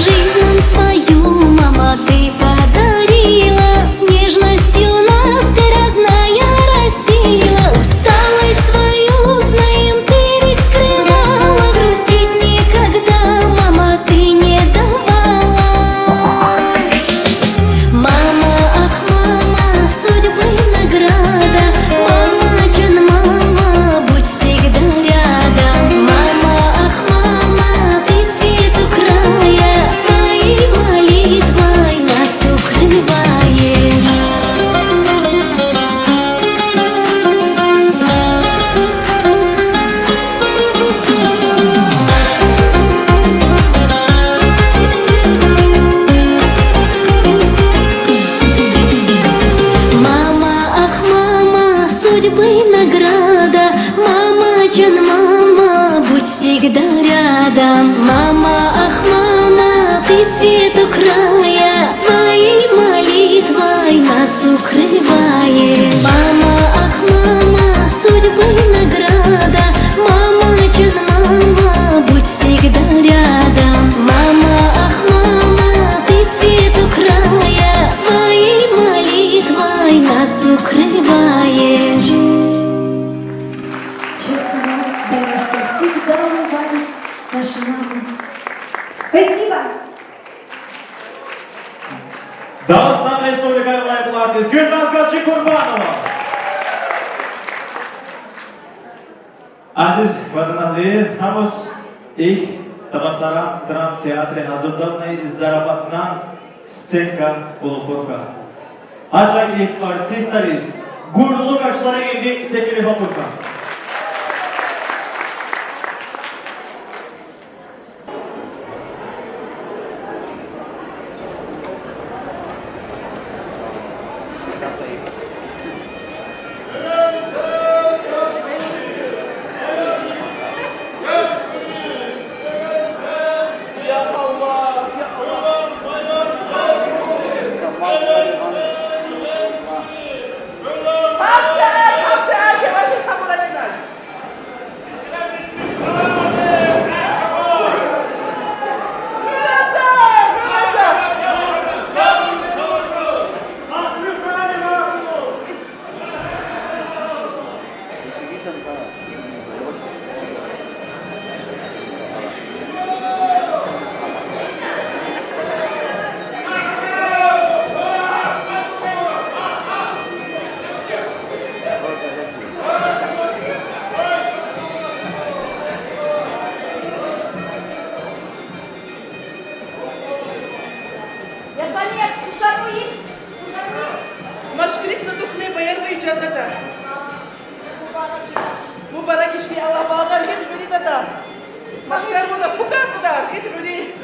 Жизнь нам свою, мама, ты подарила, с нежностью нас ты, родная, растила. Усталость свою, знаем, ты ведь скрывала, грустить никогда, мама, ты не давала. Мама, ах, мама, судьбы награда, мама, чан мама, будь всегда рядом. Мама, ах, мама, ты цветок рая, своей молитвой нас укрываешь. Мама, ах, мама, судьбы награда, мама, чан мама, будь всегда рядом. Мама, ах, мама, ты цветок рая, своей молитвой нас укрываешь. Мама, ах, мама, судьбы награда, мама, чан мама, будь всегда рядом. Мама, ах, мама, ты цветок рая, своей молитвой нас укрываешь. Честно, да, что всегда улыбались наши мамы. Спасибо. Дагъыстан Республикадынъ лайыклы артист Гюльназ Гаджикурбанова. Азиз ватанэгьлийлер, гьамиса ик Табасаран драмтеатрин гьазурламнай зарафатнан сценка улуфурка. Гьа чай ик артистариз гурлу алкъышларинги теклиф авурка. Дада. Мубарак ишди, Аллах балдар гетмеди, дада. Машкар муна фукар муна гетмеди.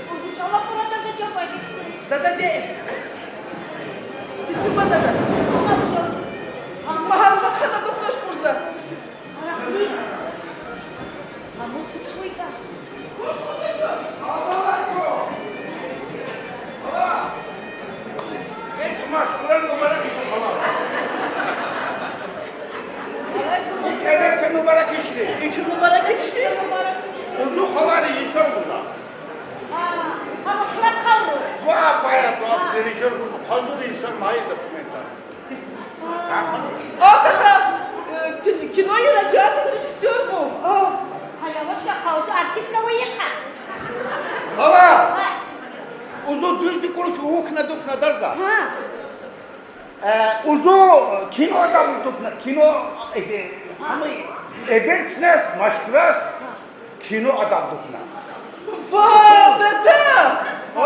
Дада де. Китсин ба, дада. Махалда хана духнаш курса. Геч машкуран мубарак ишди, хала. Ик эберт мубарак ишди. Ик мубарак ишди. Узу хала режиссёр буза. Ва, бая, ва, режиссёр буза. Ханду режиссёр май документальный. О, дада, э, кин-, кино, кинотеатр режиссёр бу. О. Хала, узу артист на военка. Хала. Узу душ дикуруш ухна духна дарда. Ха. Э, узу кино адам духна, кино, э, э, амы, эберт снес, машкрас. Кино адам духна. Ва, дада! О!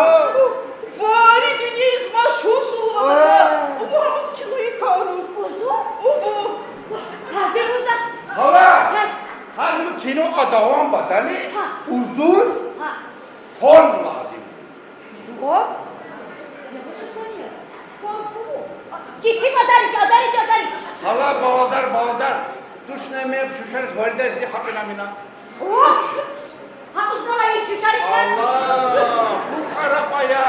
Ва, ридини из машгъул шула, дада. О! Ва, ус кино икару. Узу? Узу. Хазир уза. Хала! Ха. Ханум, кино адаван ба дани, ха, узуз, ха, фон лазим. Фон? Я вообще фон нет. Фон кому? Китсин ба, адарич, адарич, адарич. Хала, баладар, баладар. Душ наме, шушариш варидаш ди хапена мина. О! Ха, узмала иш шушариш. Аллах, фу къарабая,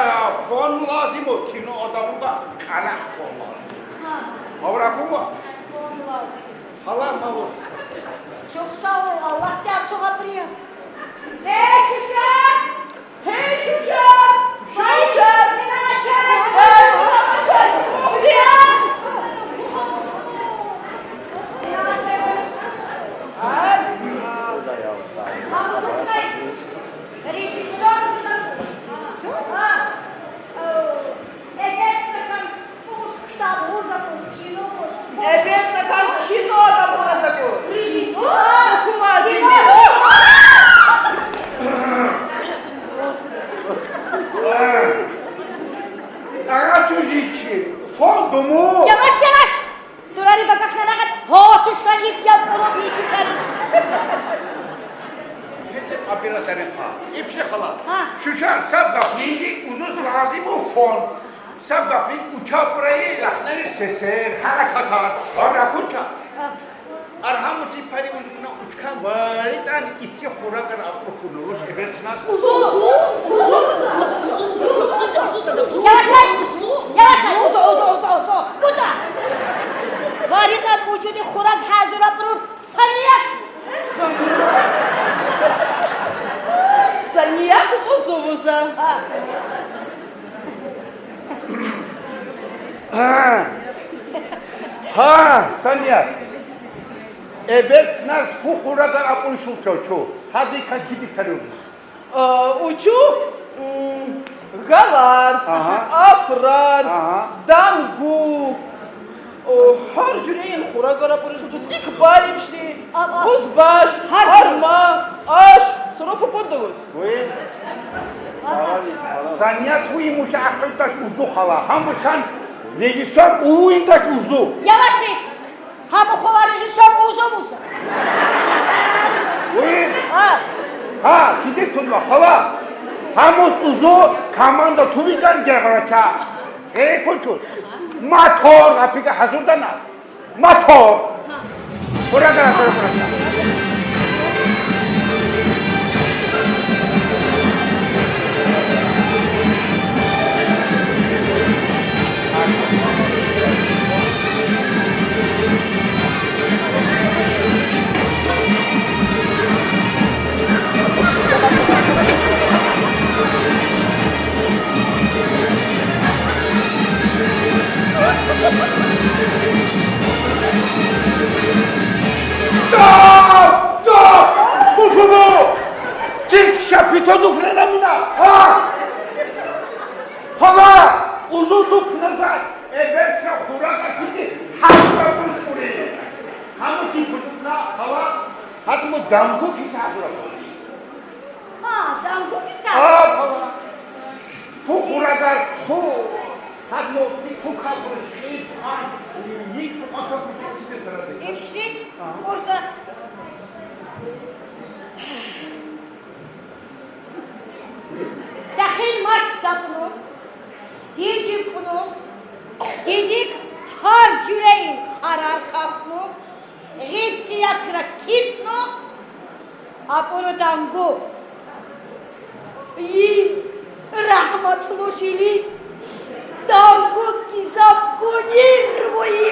фон лазим о, кино адамга къанах фон лазим. Ха. Мавра кума? Фон лазим. Хала, мавра. Чох сав ол, Аллах яртуга прием. Эй, шушар! Эй, шушар! Шушар! Эберт стакан кино да бу, режиссёр. Кино. Ага, тюзичи, фон дому. Яваш, яваш. Дурари бакахна рагат. О, тушкан ик я, о, ик я. Гетче операторин ха. Ипше хала. Ха. Шушар, саб гаф инги, узуз лазим о фон. Саб гаф инги, уча бурайи лахнери сесер, харакатар, харакуча. Архамус ипари узукна учкан варитан итчи хурагар апру фунурус эберт снас. Явашай! Явашай! Узу, узу, узу, узу! Куда? Варитан учуди хураг хазир апру саният! Саният узу уза. А. Ха, ха, саният. Эберт снас фу хурагар апрушул чочу. Хади какиди карюз. А, учу, м, галар, ага, афрар, ага, дангу. О, хар жюрейин хурагар апрушул чочу. Тик баримши, а, а, узбаш, хар, арма, аш, сорофу поддогус. Ой. Саният, ху имуша ахриташ узу хала. Хамушан режиссёр уиндаш узу. Яваши. Хаму хала режиссёр узу муса. Ой. А. Ха, киди тунма хала. Хамус узу, команда тувидан геврача. Э, кончус. Мотор, апига хазурдана. Мотор. Хурагар, хурагар, хурагар. Стоп! Стоп! Узу! Тик шапито дуфрена мина! А! Хала! Узу дуфрена зай! Эберт са хурагар хити хазура пушкури! Хаму си пушкуна хала! Хатму дамгу хити хазура пушкури! А, дамгу фица. А, фу, хурагар, фу. Хатму фи Фу капуришхин, а, и, и фу капуришхин, и фу капуришхин. Дахин март сапну, дидик куну, дидик ҳар жуьре харар капну, гъипци якра китну, апуру Дангу. И, рахматлу шили, Дангу гзаф гунир буи.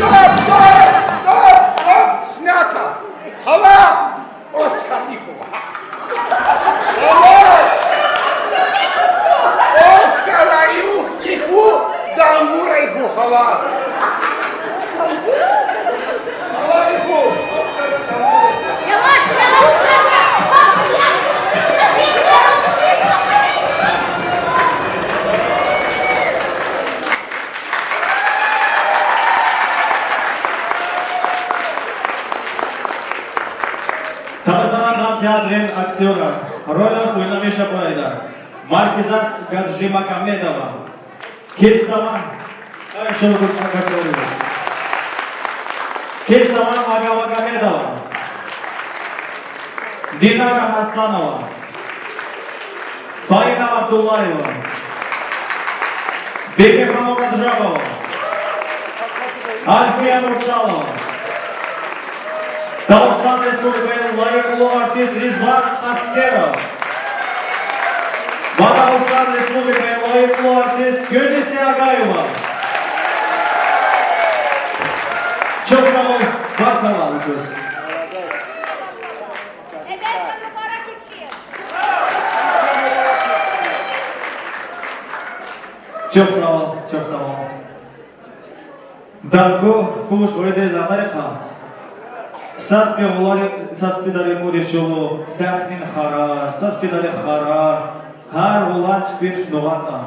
Стоп, стоп, стоп, стоп! Снято! Хала! Оскар Ниху! Хала! Оскар Ниху! Дангу Ниху! Хала! Хала Ниху! Оскар Ниху! Яваш, яваш, яваш! Дагъыстан драмтеатрин актёрар. Рольдар ойнамиша бурайда Маркизат Гаджимагомедова. Кестаман. Кестаман Агамагомедова. Динара Гьасанова. Фаина Абдуллаева. Бибиханум Раджабова. Альфия Мурсалова. Дагъыстан Республикайын лайихлу артист Ризван Аскеров. Ва Дагъыстан Республикайын лайихлу артист Гюлнисе Агаева. Çok sağ ol. Var kalalım. Çok sağ ol, çok sağ ol. Дангу фуш вайидиз анарикан. Саспи гъолари, саспидари кури шулу дахнин харар, саспидари харар, гьар гъолан чпин нубат ан.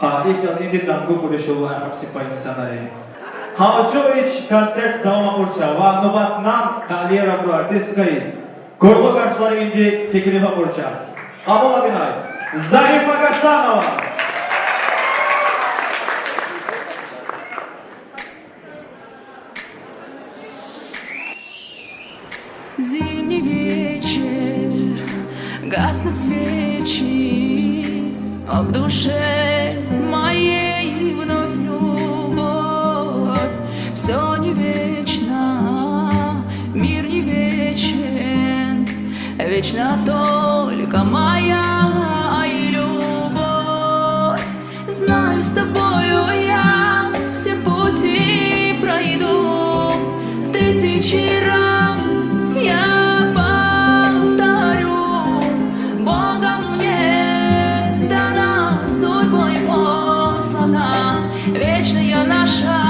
Къа икӀ жал инди Дангу кури шулу ахпа сипай инсанари. Къалчу ич концерт давам акурча ва нубат нан, гьалияр акур артистка ист. Гурлу къаршилай инди теклиф акурча. Къабул авунай. Зарифа Гасанова. Зимний вечер, гаснут свечи, а в душе моей вновь любовь. Всё не вечно, мир не вечен, вечна только моя любовь. Знаю, с тобою я все пути пройду, тысячи раз я повторю: Богом мне дана, судьбой послана вечная наша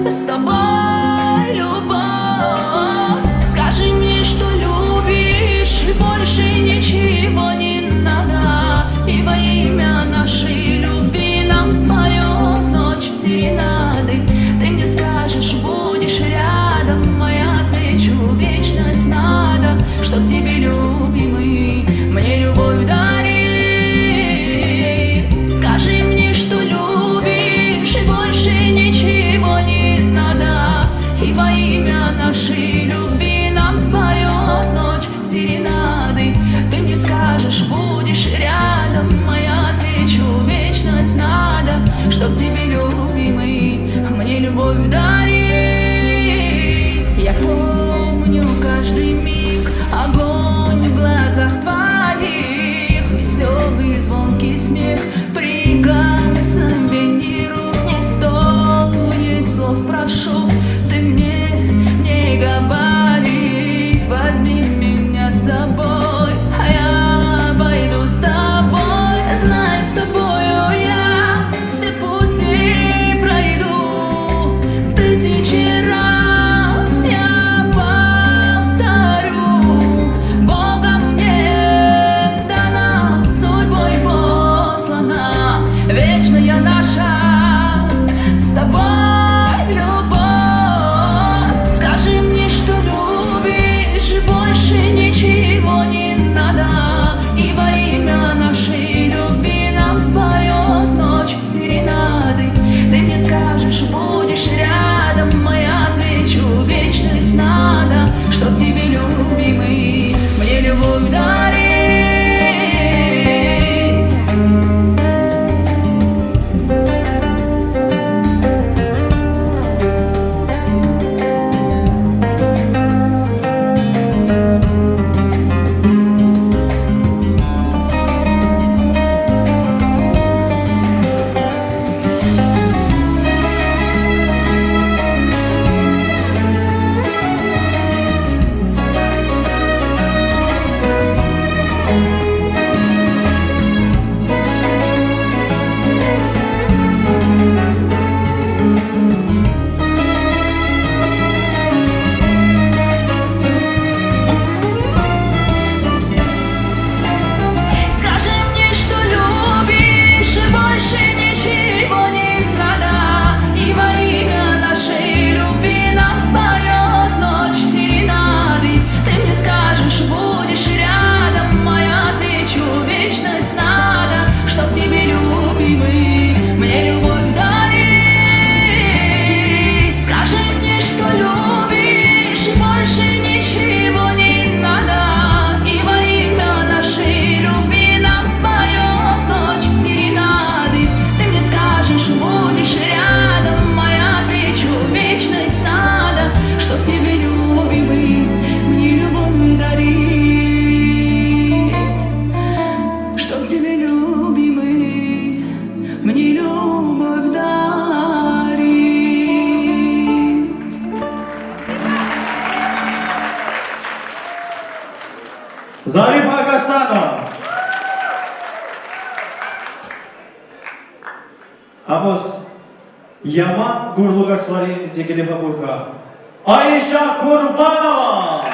с тобой любовь. Скажи мне, что любишь, больше ничего не надо, и во имя нашей любви нам споём в ночь серенады. Ты мне скажешь, будешь рядом, моя Во имя нашей любви нам споёт ночь серенады. Ты мне скажешь: «Будешь рядом?» Я отвечу: «Вечность надо, чтоб тебе, любимый, мне любовь дарить». Я помню каждый миг, огонь в глазах твоих, весёлый звонкий смех, прикосновений рук. Не стоит слов, прошу, ты мне не говори. Возьми меня с собой, а я пойду с тобой. Знай, с тобою я все пути пройду. Тысячи раз я повторю: Богом мне дана, судьбой послана вечная наша с тобой любовь. Скажи мне, что любишь, и больше ничего не надо. И во имя нашей любви нам споёт ночь серенады. Ты мне скажешь: «Будешь рядом?» Я отвечу: «Вечность надо, чтоб тебе, любимый, мне любовь дарить». Скажи мне, что любишь, и больше ничего не надо. И во имя нашей любви нам споёт ночь серенады. Ты мне скажешь: «Будешь рядом?» Я отвечу: «Вечность надо, чтоб тебе, любимый, мне любовь дарить». Скажи мне, что любишь, и больше ничего не надо. И во имя нашей любви нам споёт ночь серенады. Ты мне скажешь: «Будешь рядом?» Я отвечу: «Вечность надо, чтоб тебе, любимый, мне любовь дарить, чтоб тебе, любимый, мне любовь дарить». Зарифа Гасанова. Амос яман гурлу карчаларин текилиф буйха Айша Курбанова.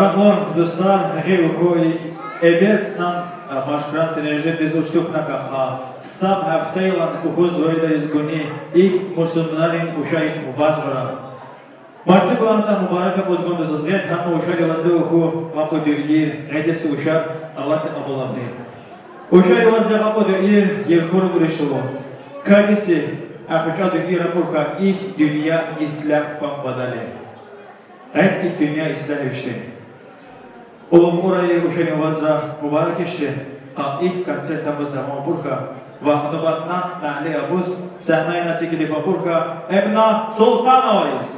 Гьурурлу дустар, гьа ухуй, эгер снан, а, машкуран сенережетдиз учдукна ка, ха саб гьафтейилан ухуз вайида из гуни, ихьтин мусурманрин ушарин ваз гуран. Марци гуандан мубарак абуз гундуз, гъет гьанал ушари вазде уху лап дюгъли, гъетиз ушар Аллахьди къабул абни. Ушари вазде лап дюгъли, ерхур гуришулу. Кадиси, ахча дюгъли рапурха, ихьтин дуния ислягьпан бадали. Гъет ихьтин дуния ислягьиз вичин. Улуб Кьурай ушарин вазра мубарак иши, къа ихьтин концерт абуз давам абурха, ва нубатна нали абуз, сагьнайна теклиф абурха Эмина Султановайиз.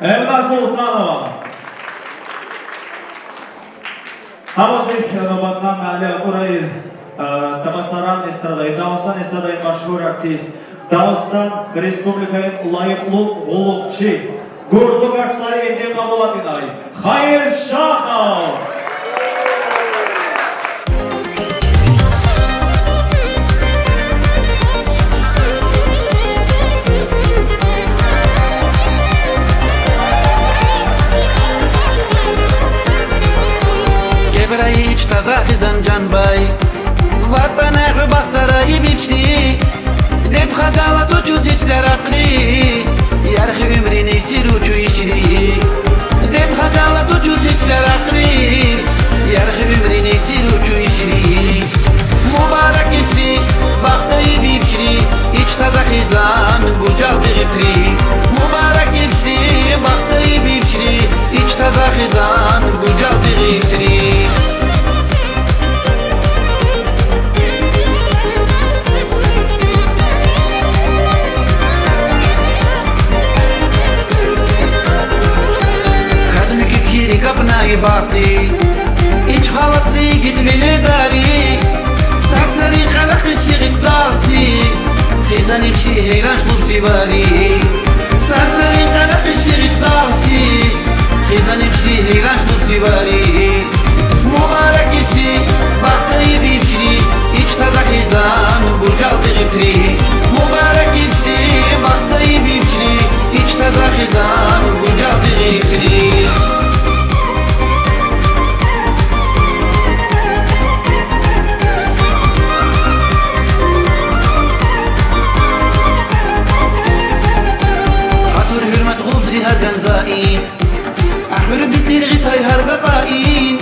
Эмина Султанова. Гьабуз ик нубатна нали акъурай, э, Тамасаран эстрададай, Дагъустан эстрададай машгьур артист, Дагъустан Республикадин лайихлу къуллугъчи, гурлу харчлари энден къабул авунай Хайир Шахов. Гебрайич таза хизан, ҷанбай. бахси, ич халатли гидмиле дари, сарсарин къалахиш гитаси, хизани биши хиланш тубси вари. Сарсарин къалахиш гитаси, хизани биши хиланш тубси вари. Мубарак ибси, бахтайиб ибси, ич таза хизан гужалдигиб тири. Мубарак ибси, бахтайиб ибси, ич таза хизан гужалдигиб тири. Хатур-хьурмет гъузри гьарган заин, ахур бицир гъитай гьарга къаин.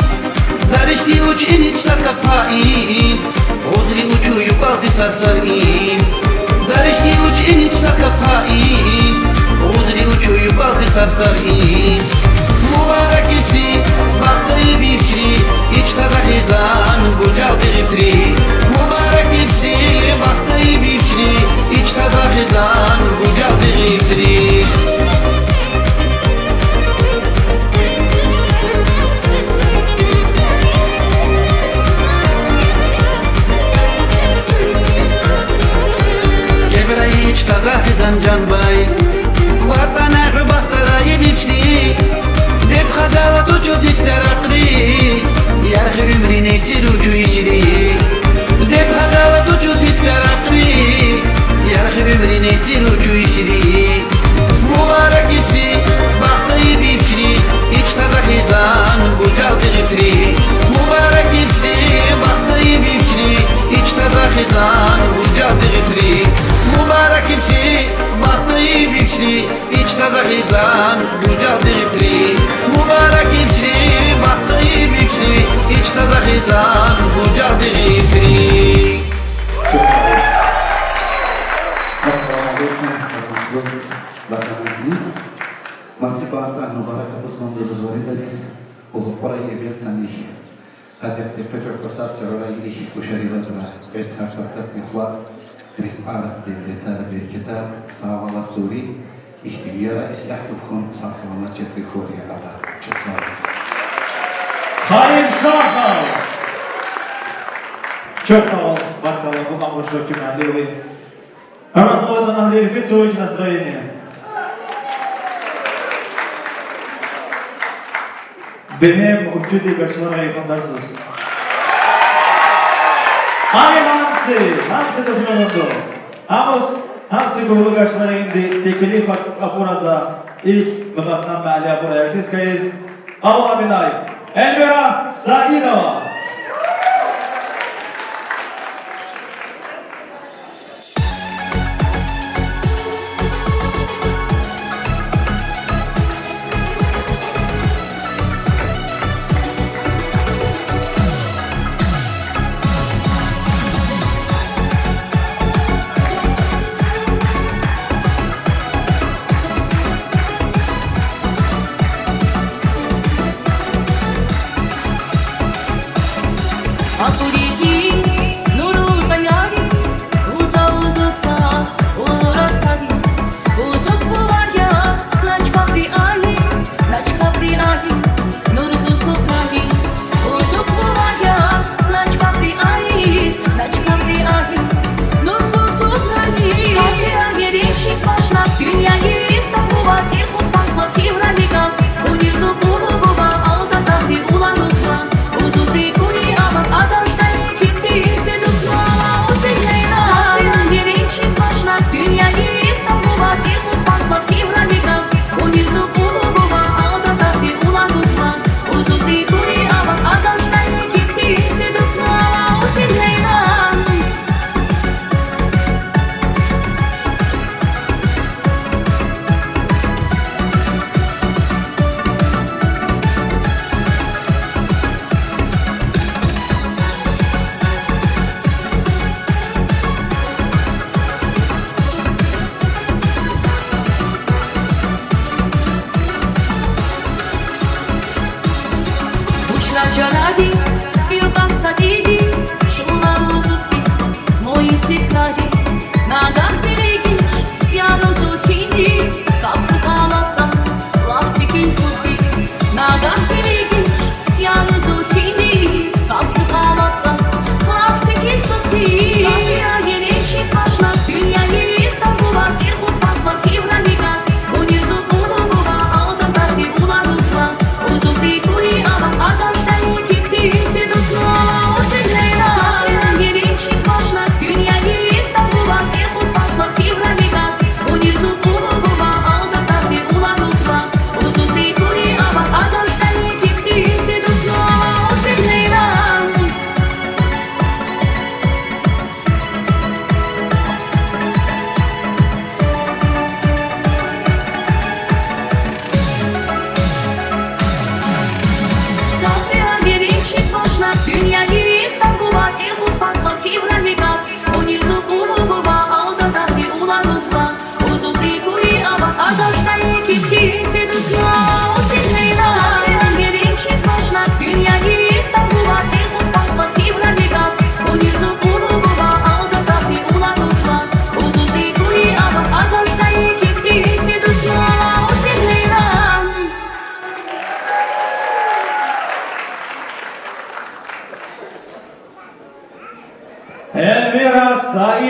Даришни учини чиса кас хаин, гъузри учу юкьвалди сарсарин. Даришни учини чиса кас хаин, гъузри учу юкьвалди сарсарин. Мубарак ибси, бахтайиб ибси, ич таза хизан гужалдигиб тири. Мубарак ибси, бахтайиб ибси, ич таза хизан гужалдигиб тири. Кеберай ич таза хизан, Жанбай, ватана хуб бахтарай ибси. Дерт-хаджалат учуз ич дарахри, ярх уьмуьрин эсир учу ишри. Дерт-хаджалат учуз ич дарахри, ярх уьмуьрин эсир учу ишри. Мубарак ибси, бахтайиб ибси, ич таза хизан гужалдигиб тири. Мубарак ибси, бахтайиб ибси, ич таза хизан гужалдигиб тири. Мубарак ибси, бахтайиб ибси, ич таза хизан гужалдигиб тири. Мубарак ибси, бахтайиб ибси, ич таза хизан гужалдигиб тири. Ассаламу алейкум, хурметли ватанэгьлияр. Мадни бантан мубарак абуз ман дузузваридализ, уллупкъурай эбелсаних, адет-тепе чорхосар серорай, их ушари вазра, эт гьар са касдихъ ла ризкьар, девлетар, берекетар, саввалар тури, ихтилатар ислягьтӀа хьун, сагъ-саламат четри хьурай ада. Чухсагъул. Халил Шахов. Чухсагъул, баркалла, вуна мушо кимали. Аматлова, ватанэгьлияр, фицуйте настроение. Бегьем уьткюди гарчларай фондарсуз. Ами гьамси, гьамси дугьмалунду. Амус, гьамси гурлу гарчларайнди теклиф абураза, их мукьватна мали абурай артисткайиз, Къабулабинаев Эльмира Саидова.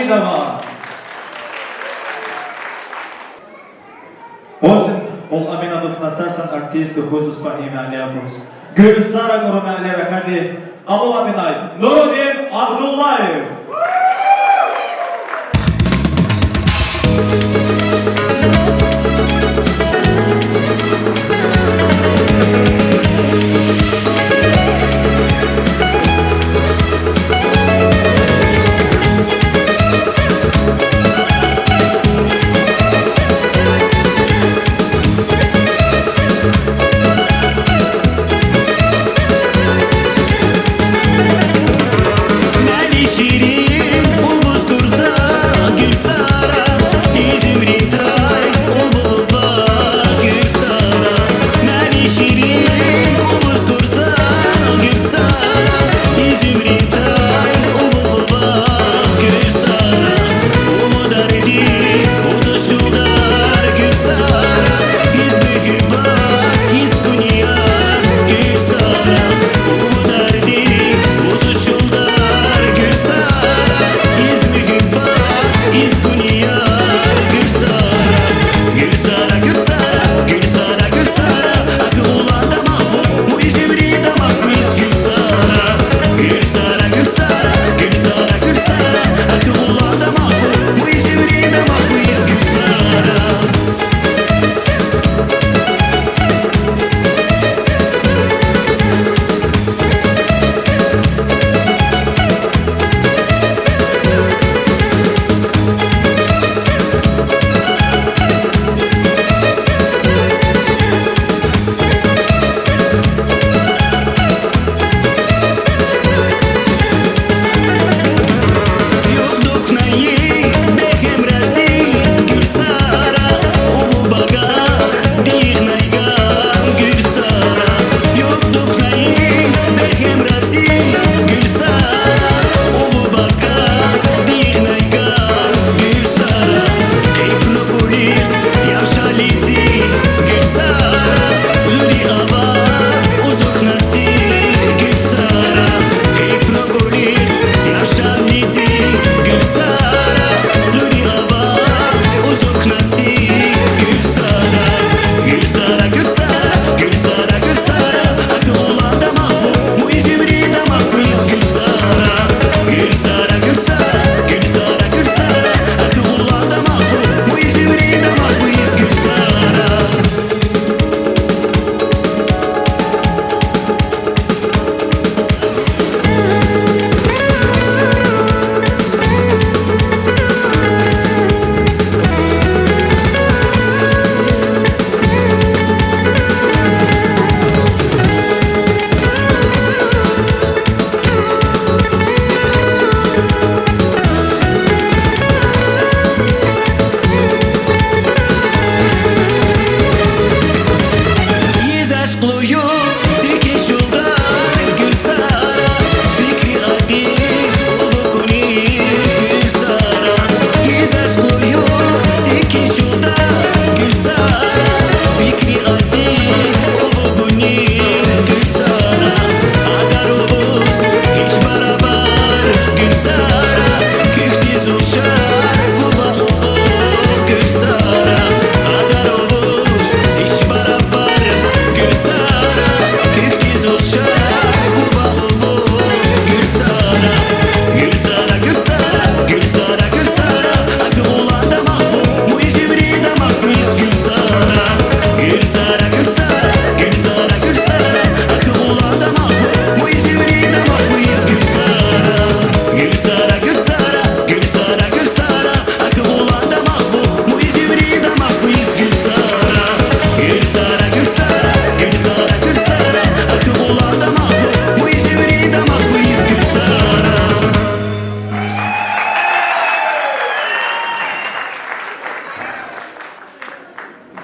Давай. Ождин ол Аминадов Насарсан артист, хойсус па имя лепус. Гюльсара гуру мялера хади, абуламинай Нурудин Абдуллаев.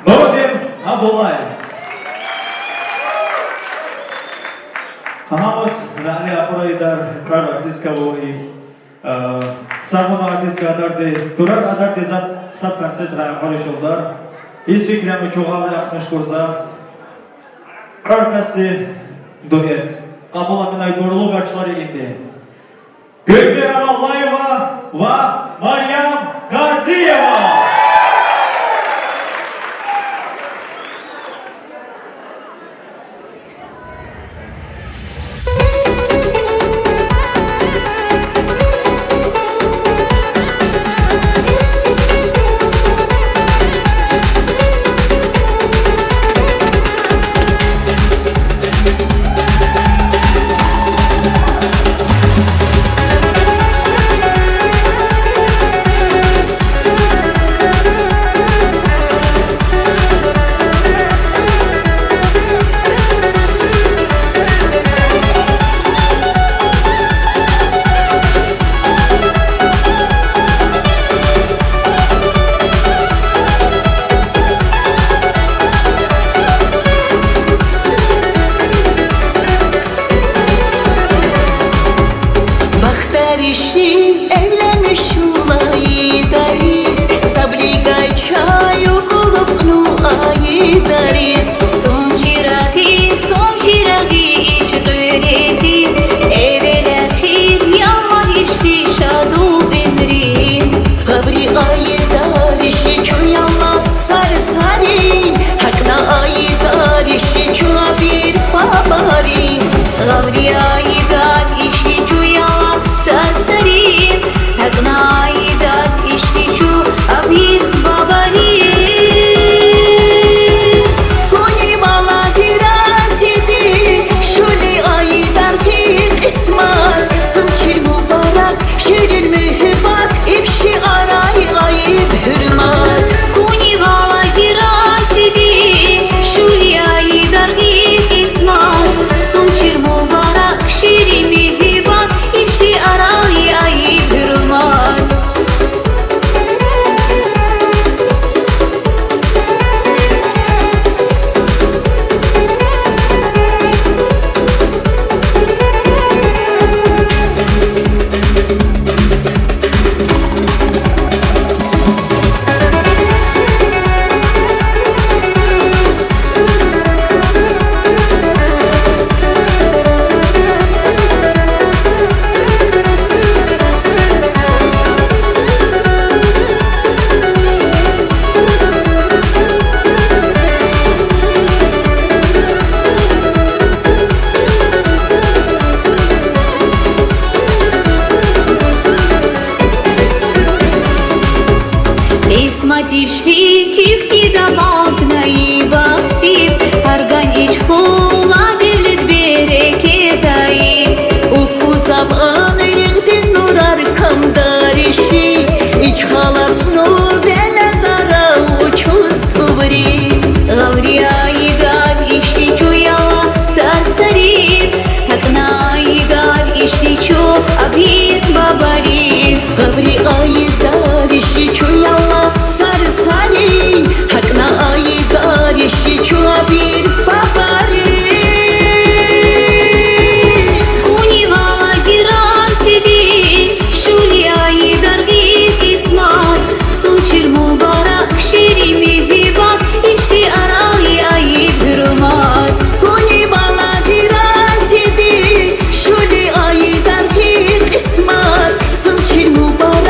Нурудин Абдуллаев. Хамас рани апарайдар кар артистка вори. Э, сагуна артистка адарди, дурар адарди зад саб концерт рай акъури шолдар. Из фикрами кугаври ахмиш курза. Кар касди дуэт. Къабуламинай дурлу гарчлари инди. Гөлнара Маллаева ва Марьям Газиева. Бахтариши эвленмиш улу айдарис, саблигай чай углуб кьуну айдарис. Сум чырагъи, сум чырагъи ичкъуьредин, эвелехи ялла ишди шаду уьмуьрин. Гъаври айдариши куь ялла сарсарин, гьакӀна айдариши куь абир бабарин. Гъаври айдар ишди куь ялла сарсарин, гьакӀна айдар ишди куь абир бабарин. Куьн иваладираз иди, шули айдархи къисмат, сум чир мубарак, ширин муьгьуьббат, иб шиарай айиб гьуьрмат. Куьн иваладираз иди, шули айдархи къисмат, сум чир мубарак, ширин муьгьуьббат, иб шиарай айиб гьуьрмат. Къисмат ишди куь кида балкьнай, бахтиб арган ичкула девлет, берекет ай. Уку заман ригдин нурар камдариши, ичкалар цну веледар учуз туври. Гъаври айдар ишди куь ялла сарсарин, гьакӀна айдар ишди куь абир бабарин. Гъаври айдар ишди куь ялла сарсарин, гьакӀна айдар ишди куь абир бабарин. Куьн иваладираз иди, шули айдархи къисмат, сум чир мубарак, ширин муьгьуьббат, иб шиарай айиб гьуьрмат. Куьн иваладираз иди, шули айдархи къисмат, сум чир мубарак,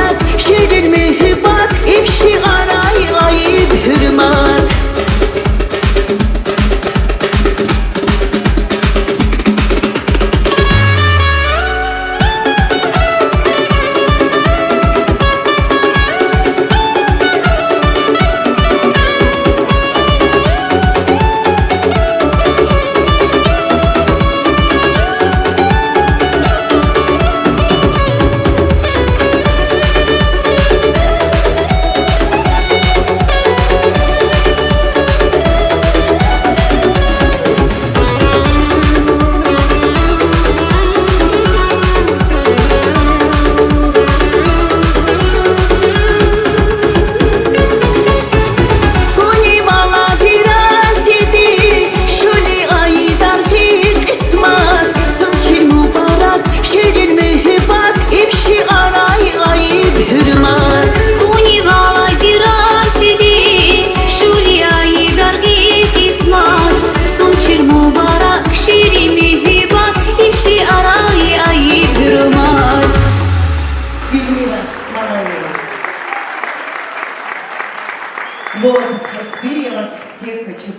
Вот, а теперь я вас всех хочу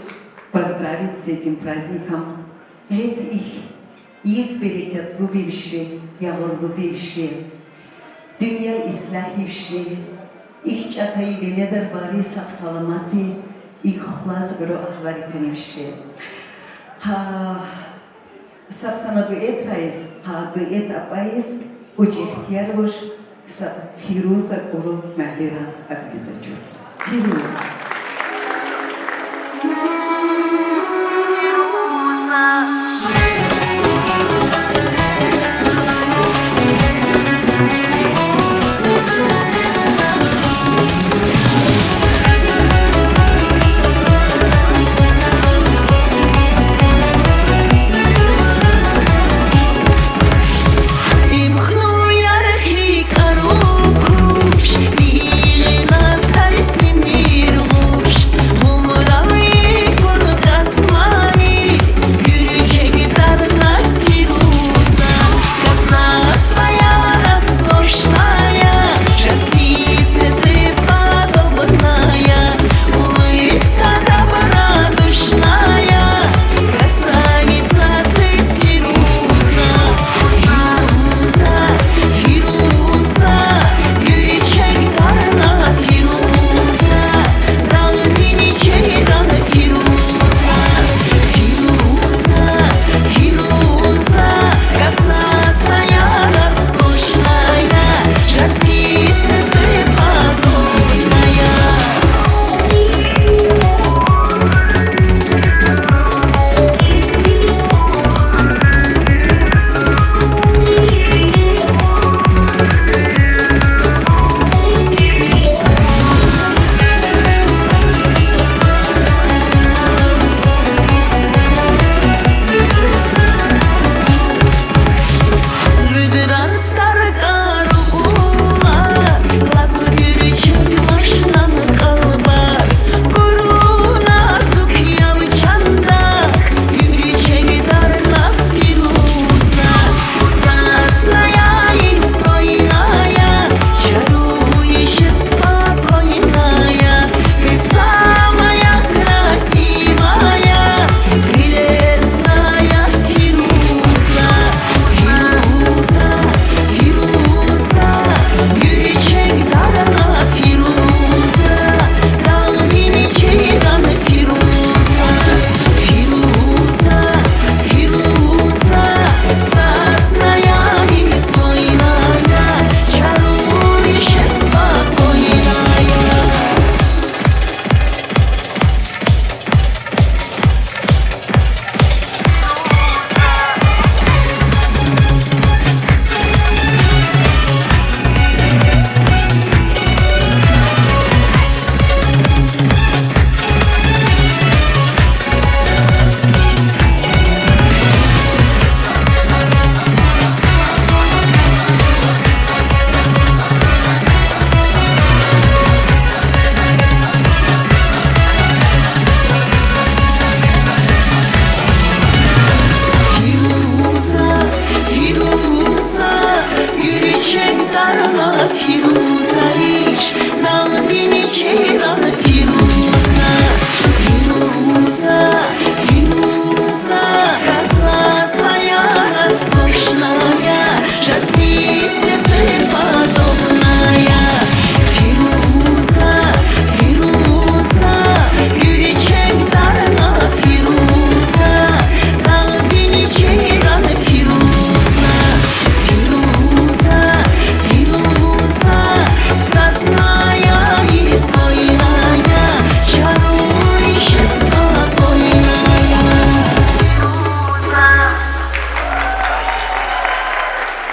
поздравить с этим праздником. Гетт их йис берекетлу бивши, явурлу бивши, дуния ислях ивши, их чатай веледар бари, сав-саламатди, их хлас гуру ахлари пенивши. Ха, саб сана дуэт райис, ха, дуэт апайис, уж ихтияр вуш, са Фируза гуру Мегьлира адыгиз ачуз. Фируза.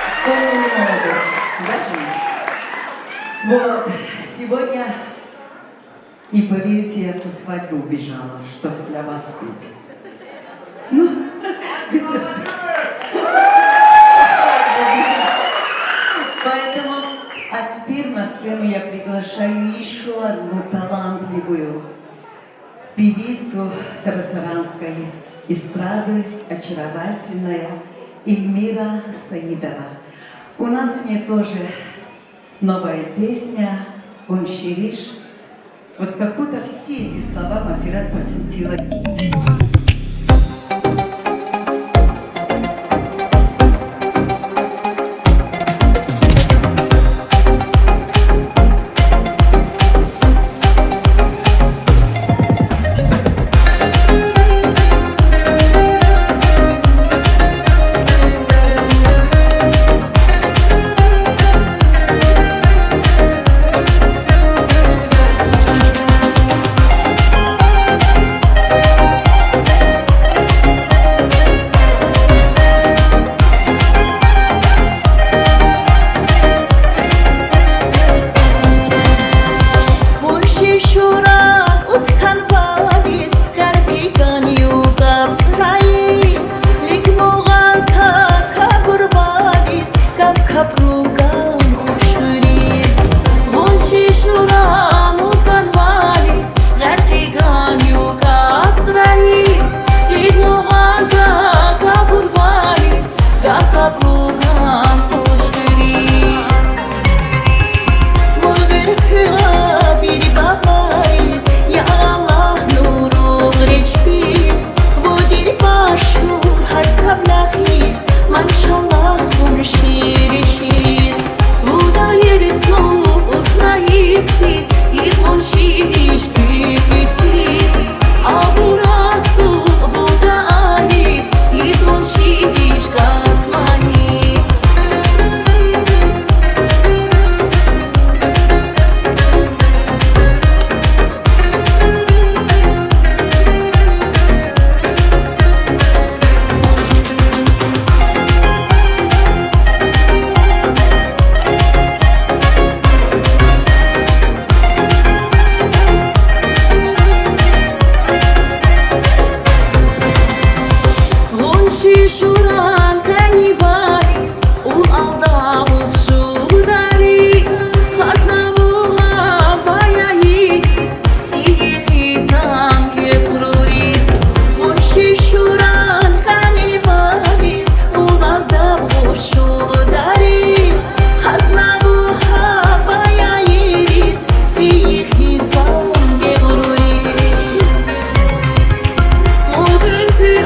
Вспомнили молодость, да, Жень? Вот, сегодня, и поверьте, я со свадьбы убежала, чтобы для вас петь. Ну, придётся. Со свадьбы убежала. Поэтому, а теперь на сцену я приглашаю ещё одну талантливую певицу табасаранской эстрады, очаровательная Эльмира Саидова. У нас с ней тоже новая песня «Гончариш». Вот как будто все эти слова Мафират посвятила. Гъунши шуран уткан вализ, гъарпиган юкъаб цӀрайиз, лигмугъан такабур вализ, гав капруган хушуриз. Гъунши шуран уткан вализ, гъарпиган юкъаб цӀрайиз, лигмугъан такабур вализ, гав капруган хушуриз. Мугъ верхӀ куь абир бабариз, я Аллагь, нуругъ речбиз, вудир башур гьар саб нахиз, машаллагь, гъунши ришиз. Вудаердз ну узнайиси, из гъунши риш куькуси. Абур асул вудаайир, из гъунши риш касмани. Гъунши шуран къени вализ, ул алдавуз шулдариз, хазна вугьа баяйириз, цӀийи хизан гекъуруриз. Гъунши шуран къени вализ, ул алдавуз шулдариз, хазна вугьа баяйириз, цӀийи хизан гекъуруриз. Мугъ верхӀ куь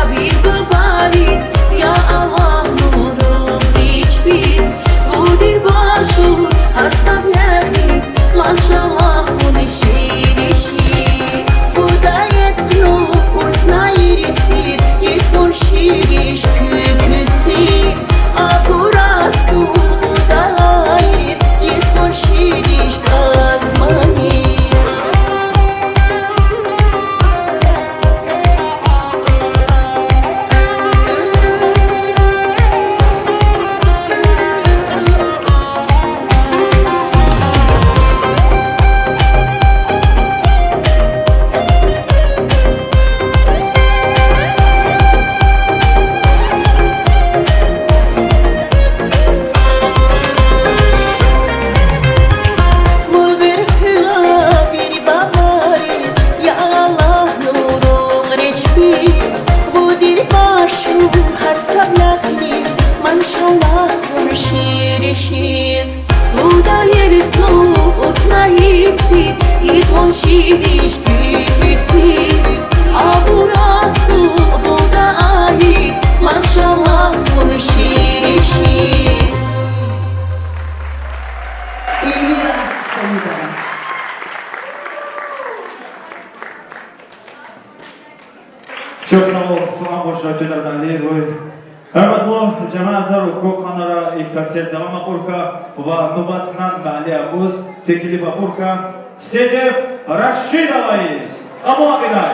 абир бабариз, я Аллагь, нуругъ речбиз, вудир башур гьар саб нахиз, машаллагь, гъунши ришиз. Вудаердз ну узнайирисир, из гъунши риш куькуси. Абур асул вудаайир, из гъунши риш касмани. Мугъ верхӀ куь абир бабариз, я Аллагь, нуругъ речбиз, вудир башур гьар саб нахиз, машаллагь, гъунши ришиз. Вудаердз ну узнайирисир, из гъунши риш куькуси. Абур асул вудаайир, машаллагь, гъунши ришиз. Эльвира Саидова. Чок сав бол, Фуркан Бошев, Тюдер Далиев. Гьюрметли жамаатлар, укх къанара ик концерт давам акурха ва нубатнан мали абуз теклиф акурха Седеф Рашидовайиз. Къабул акъяйла.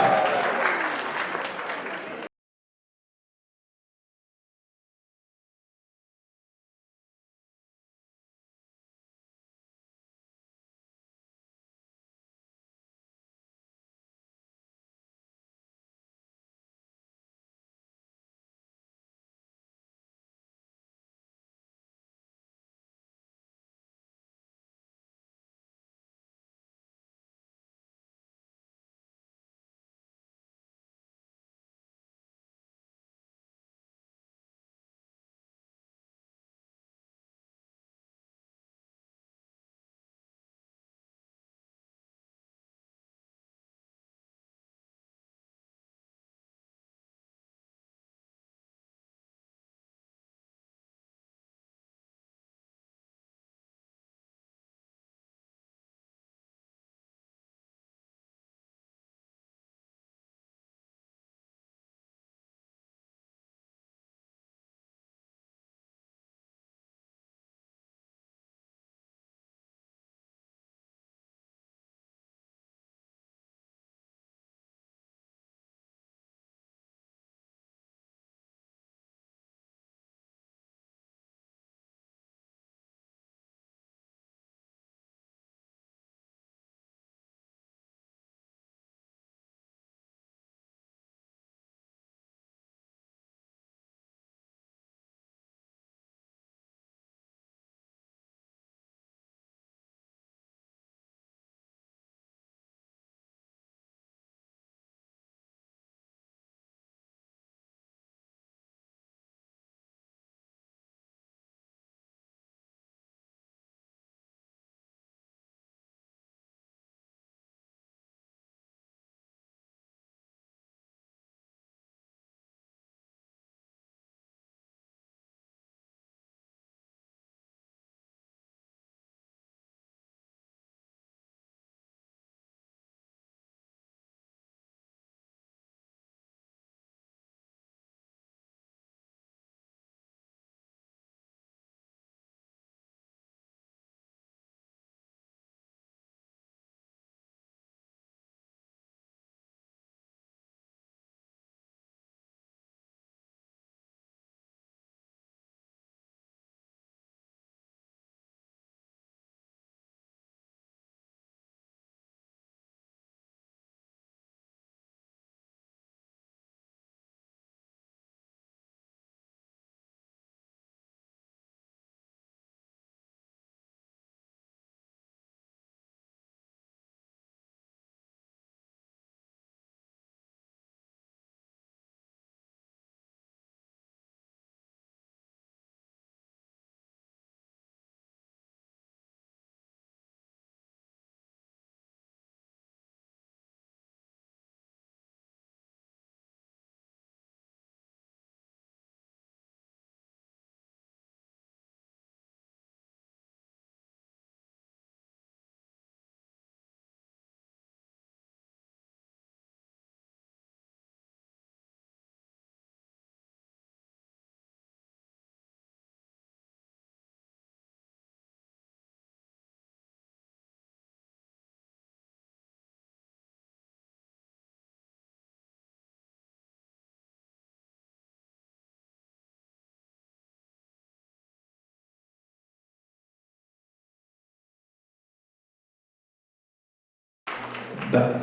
Да.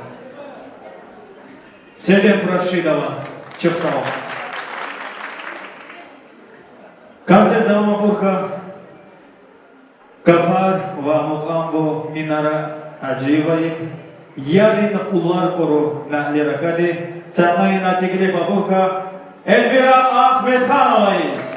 Седеф Рашидова, чоохсаал. Концерт давама бурха гафар ва мукъам бу Минара Аджиеваин, «Ярин уллар гуру», нәли рахади. Саамай на теклиф абурха Эльвира Ахмедхановаез.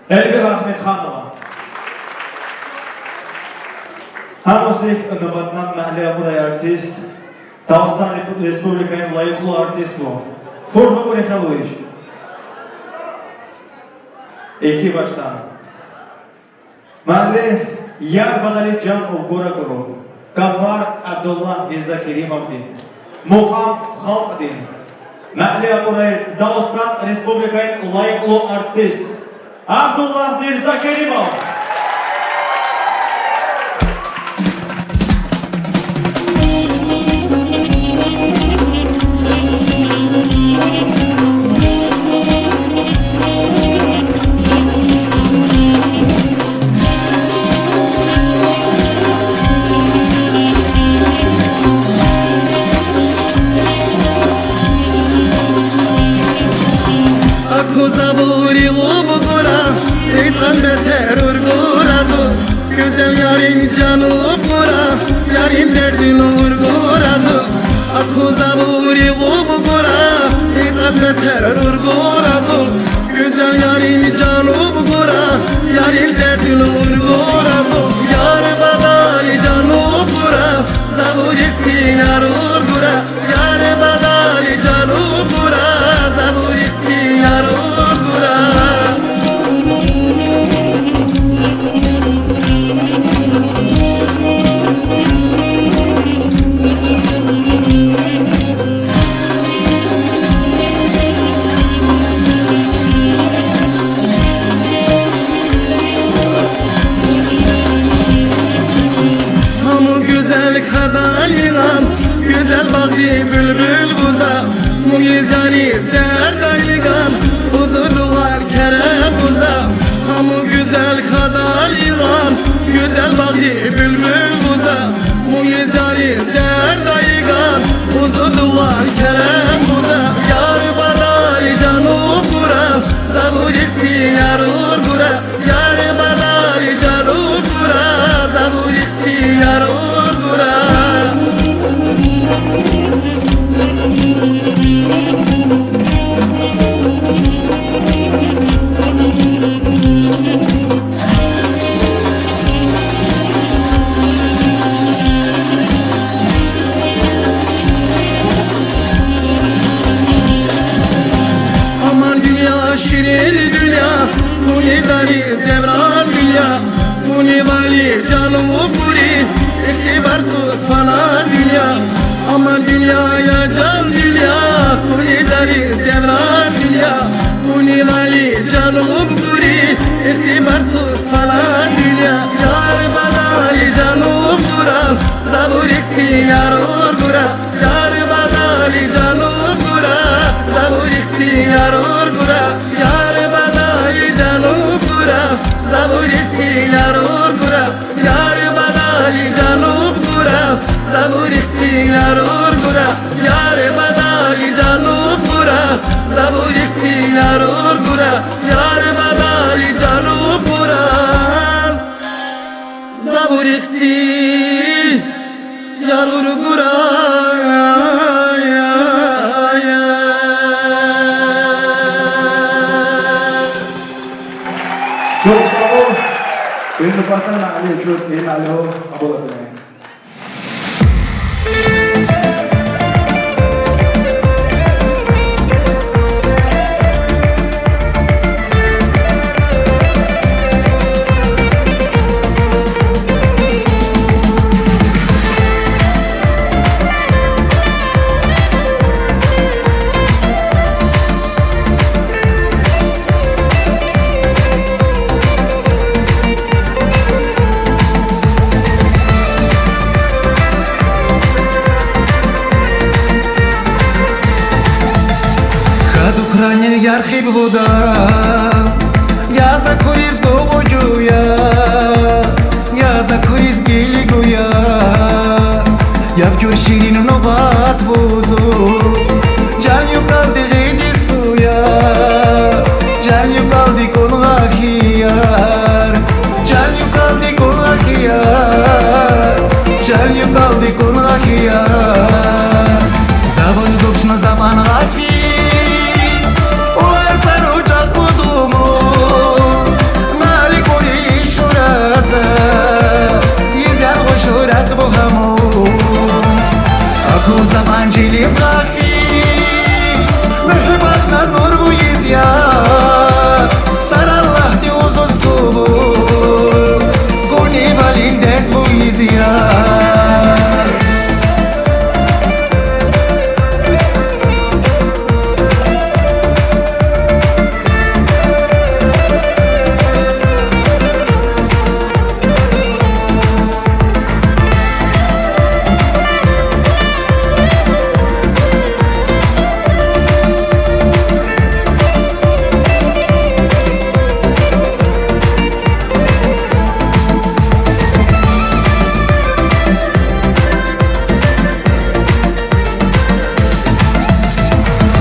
Эльвира Ахмедханова. Һәм усик нубатнан мәһле абурай артист, Дагъыстан Реп-, Республикаин лайыклы артист бу. Фуржу Курехелуич. Эки баштан. Мәһле «Яр бадали җан овгора гуру». Гафар Абдулла Мирзакеримовдин. Мукъам халкъдин. Мәһле абурай Дагъыстан Республикаин лайыклы артист Абдулла Мирзакеримов. Terur gurazo, gözəl yarın canım qura, yarın derdin uğur gurazo, yar badali canım qura, zabur iksin yarur qura, yar badali canım qura, zabur iksin yarur qura. Hamı gözəl xədalıqan, gözəl bağdı bülbül quza, muyiz yariz dərd aylıqan, uzu duvar kərəm quza. Hamı gözəl xədalıqan, gözəl bağdı bülbül quza, muyiz yariz dərd aylıqan, uzu duvar kərəm quza. Yar badali canım qura, zabur iksin yarur qura. Yar badali canım qura, zabur iksin yarur qura. Aman dünya, şirin dünya, bu ne dariz devran dünya, bu ne vali canım quri, itibarsız fana dünya. Aman dünya, ya can dünya, bu ne dariz devran dünya, bu ne vali canım quri, itibarsız fana dünya. Yar badali canım qura, zabur iksin yarur qura. Yar badali canım qura, zabur iksin yarur qura. Yar badali canım qura, zabur iksin yarur qura. Yar badali canım qura, zabur iksin yarur qura. Yar badali canım qura, zabur iksin yarur qura. Yar badali canım qura, zabur iksin yarur qura. Çok sağ ol. Beni kapatın Ali, çok sevim Ali o. Abone olun. Хадук рани ярхиб вода, я за куриз доводуя, я за куриз гилигуя. Я вкур ширин ногат вузус, жан юкалди гидисуя, жан юкалди кунгахияр, жан юкалди кунгахияр, жан юкалди кунгахияр. Завоз дубшну заман гафи, улар цару жакудуму, мали кури шураза, изяр гошурат вохаму. Аку заман жилиз гафи, мухиббатна нур вуизя, сараллахди узуз туву, куни валин дерт вуизя.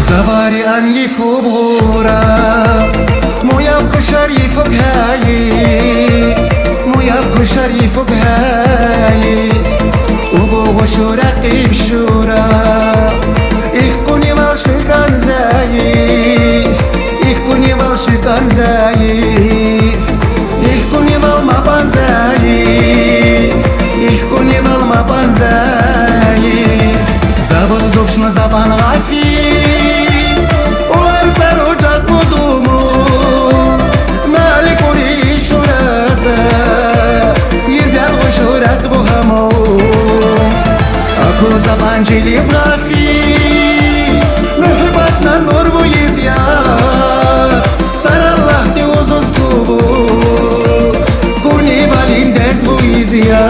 Завари ан йифуг гъура, муяв кушар йифуг гьайи, муяв кушар йифуг гьайи. Угу гъушура къиб шура, ихкуни вал шуькан зайи, Зайиф, ихкуни валма пан зайиф, ихкуни валма пан зайиф. Забуз дубшна за пан гъафи, улар цар уджак вудуму, мали кури шураза, из яргъу шурат ву хаму. Аку за пан жилиз гъафи, мухьбатна нур ву из я. Сараллахди узуз туву, куни валин дерт ву из я.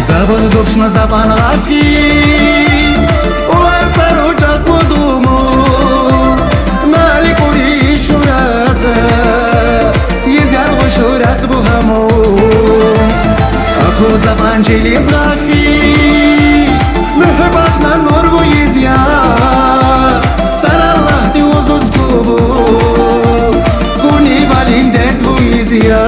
Забуз дубшна за пан гъафи, улар цар уджак вудуму, мали кури шураза, из яргъу шурат ву хаму. Аку за пан жилиз гъафи, мухьбатна нур ву из я. Сараллахди узуз туву, куни валин дерт ву из я.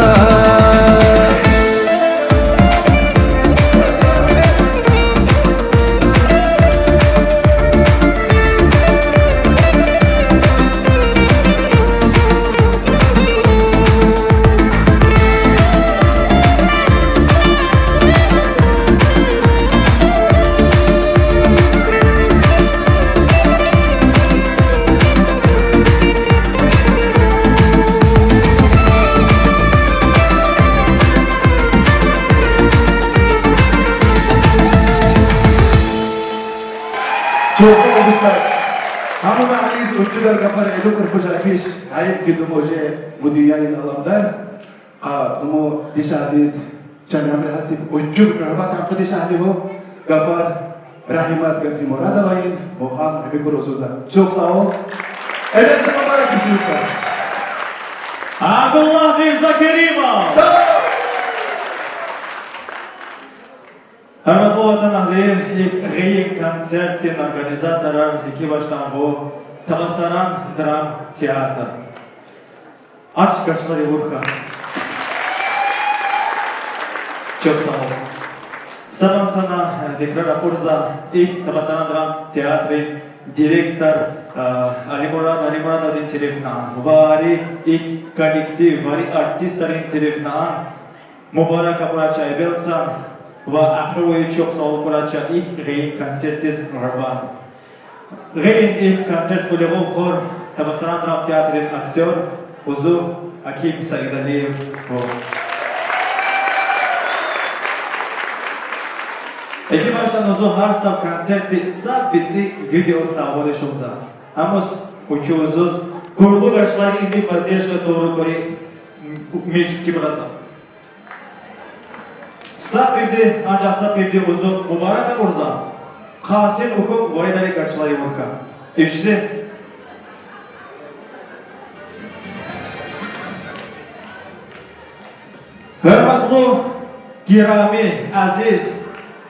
Чоохса, дустар. Амма ма аниз уттудар гафар эду курфужа пиш, гьайиф ки думо уже бу дуньяин аламда. А, думо дишахдиз чан амри хасиб уттур мухьбат аркъу дишахди бу. Гафар Рагьимат Гаджимурадоваин, мукъам Эбикур Осуза. Чоохса ол. Эбелцан мубарак ибши, дустар. Абдулла Мирзакеримов. Сав бол. Гьуьрметлу ватанэгьлияр, ик гъейи концертдин организаторар, ики башдан ву Табасаран драм театр. Ач гачлари урха. Чоохса ол. Садан сана, э, декрар акурза, ик Табасаран драм театрин директор, э, Алимурад Алимурадовдин терефинан, вари ик коллектив, вари артистарин терефинан мубарак акурача Эбелцан ва ахвейи чоохса ол акурача ик гъейи концертдиз Гъурбан. Гъейин ик концерт кули гъурхур Табасаран драм театрин актёр, узу Аким Саидалиев. Эгим аждан узу гьар са концертди са бицӀи видео кутагъбур ишунза. Амус уки узуз курлу гачлари ини поддержка тавуру кури мички браза. Са пипди, анжах са пипди узу мубарак акурза, къарсин уху вайидари гачлари урха. Ишди. Гьуьрметлу, гирами, азиз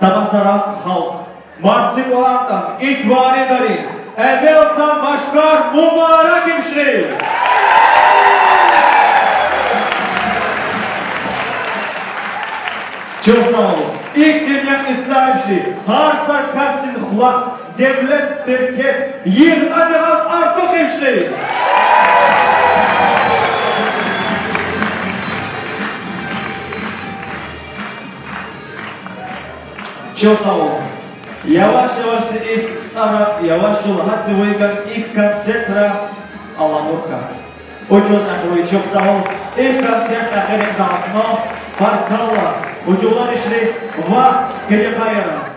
Табасаран халкь! Мартсикьван тан икьван дари Эбелцан машкъар мубарак ибши! Чоохса ол. Ик дуьнья ислягъ ибши, гьар са касдин хулан девлет, берекет, йигъдан йигъаз артух ибши! Чоохса ол. Яваш-явашди ик цӀара, яваш-яваш гьатзавайган ик концертра аламурха. Уджуз акьуй, чоохса ол. Ик концерт ахирин дагъытна, баркалла, уджугъар ишри ва геже хайра.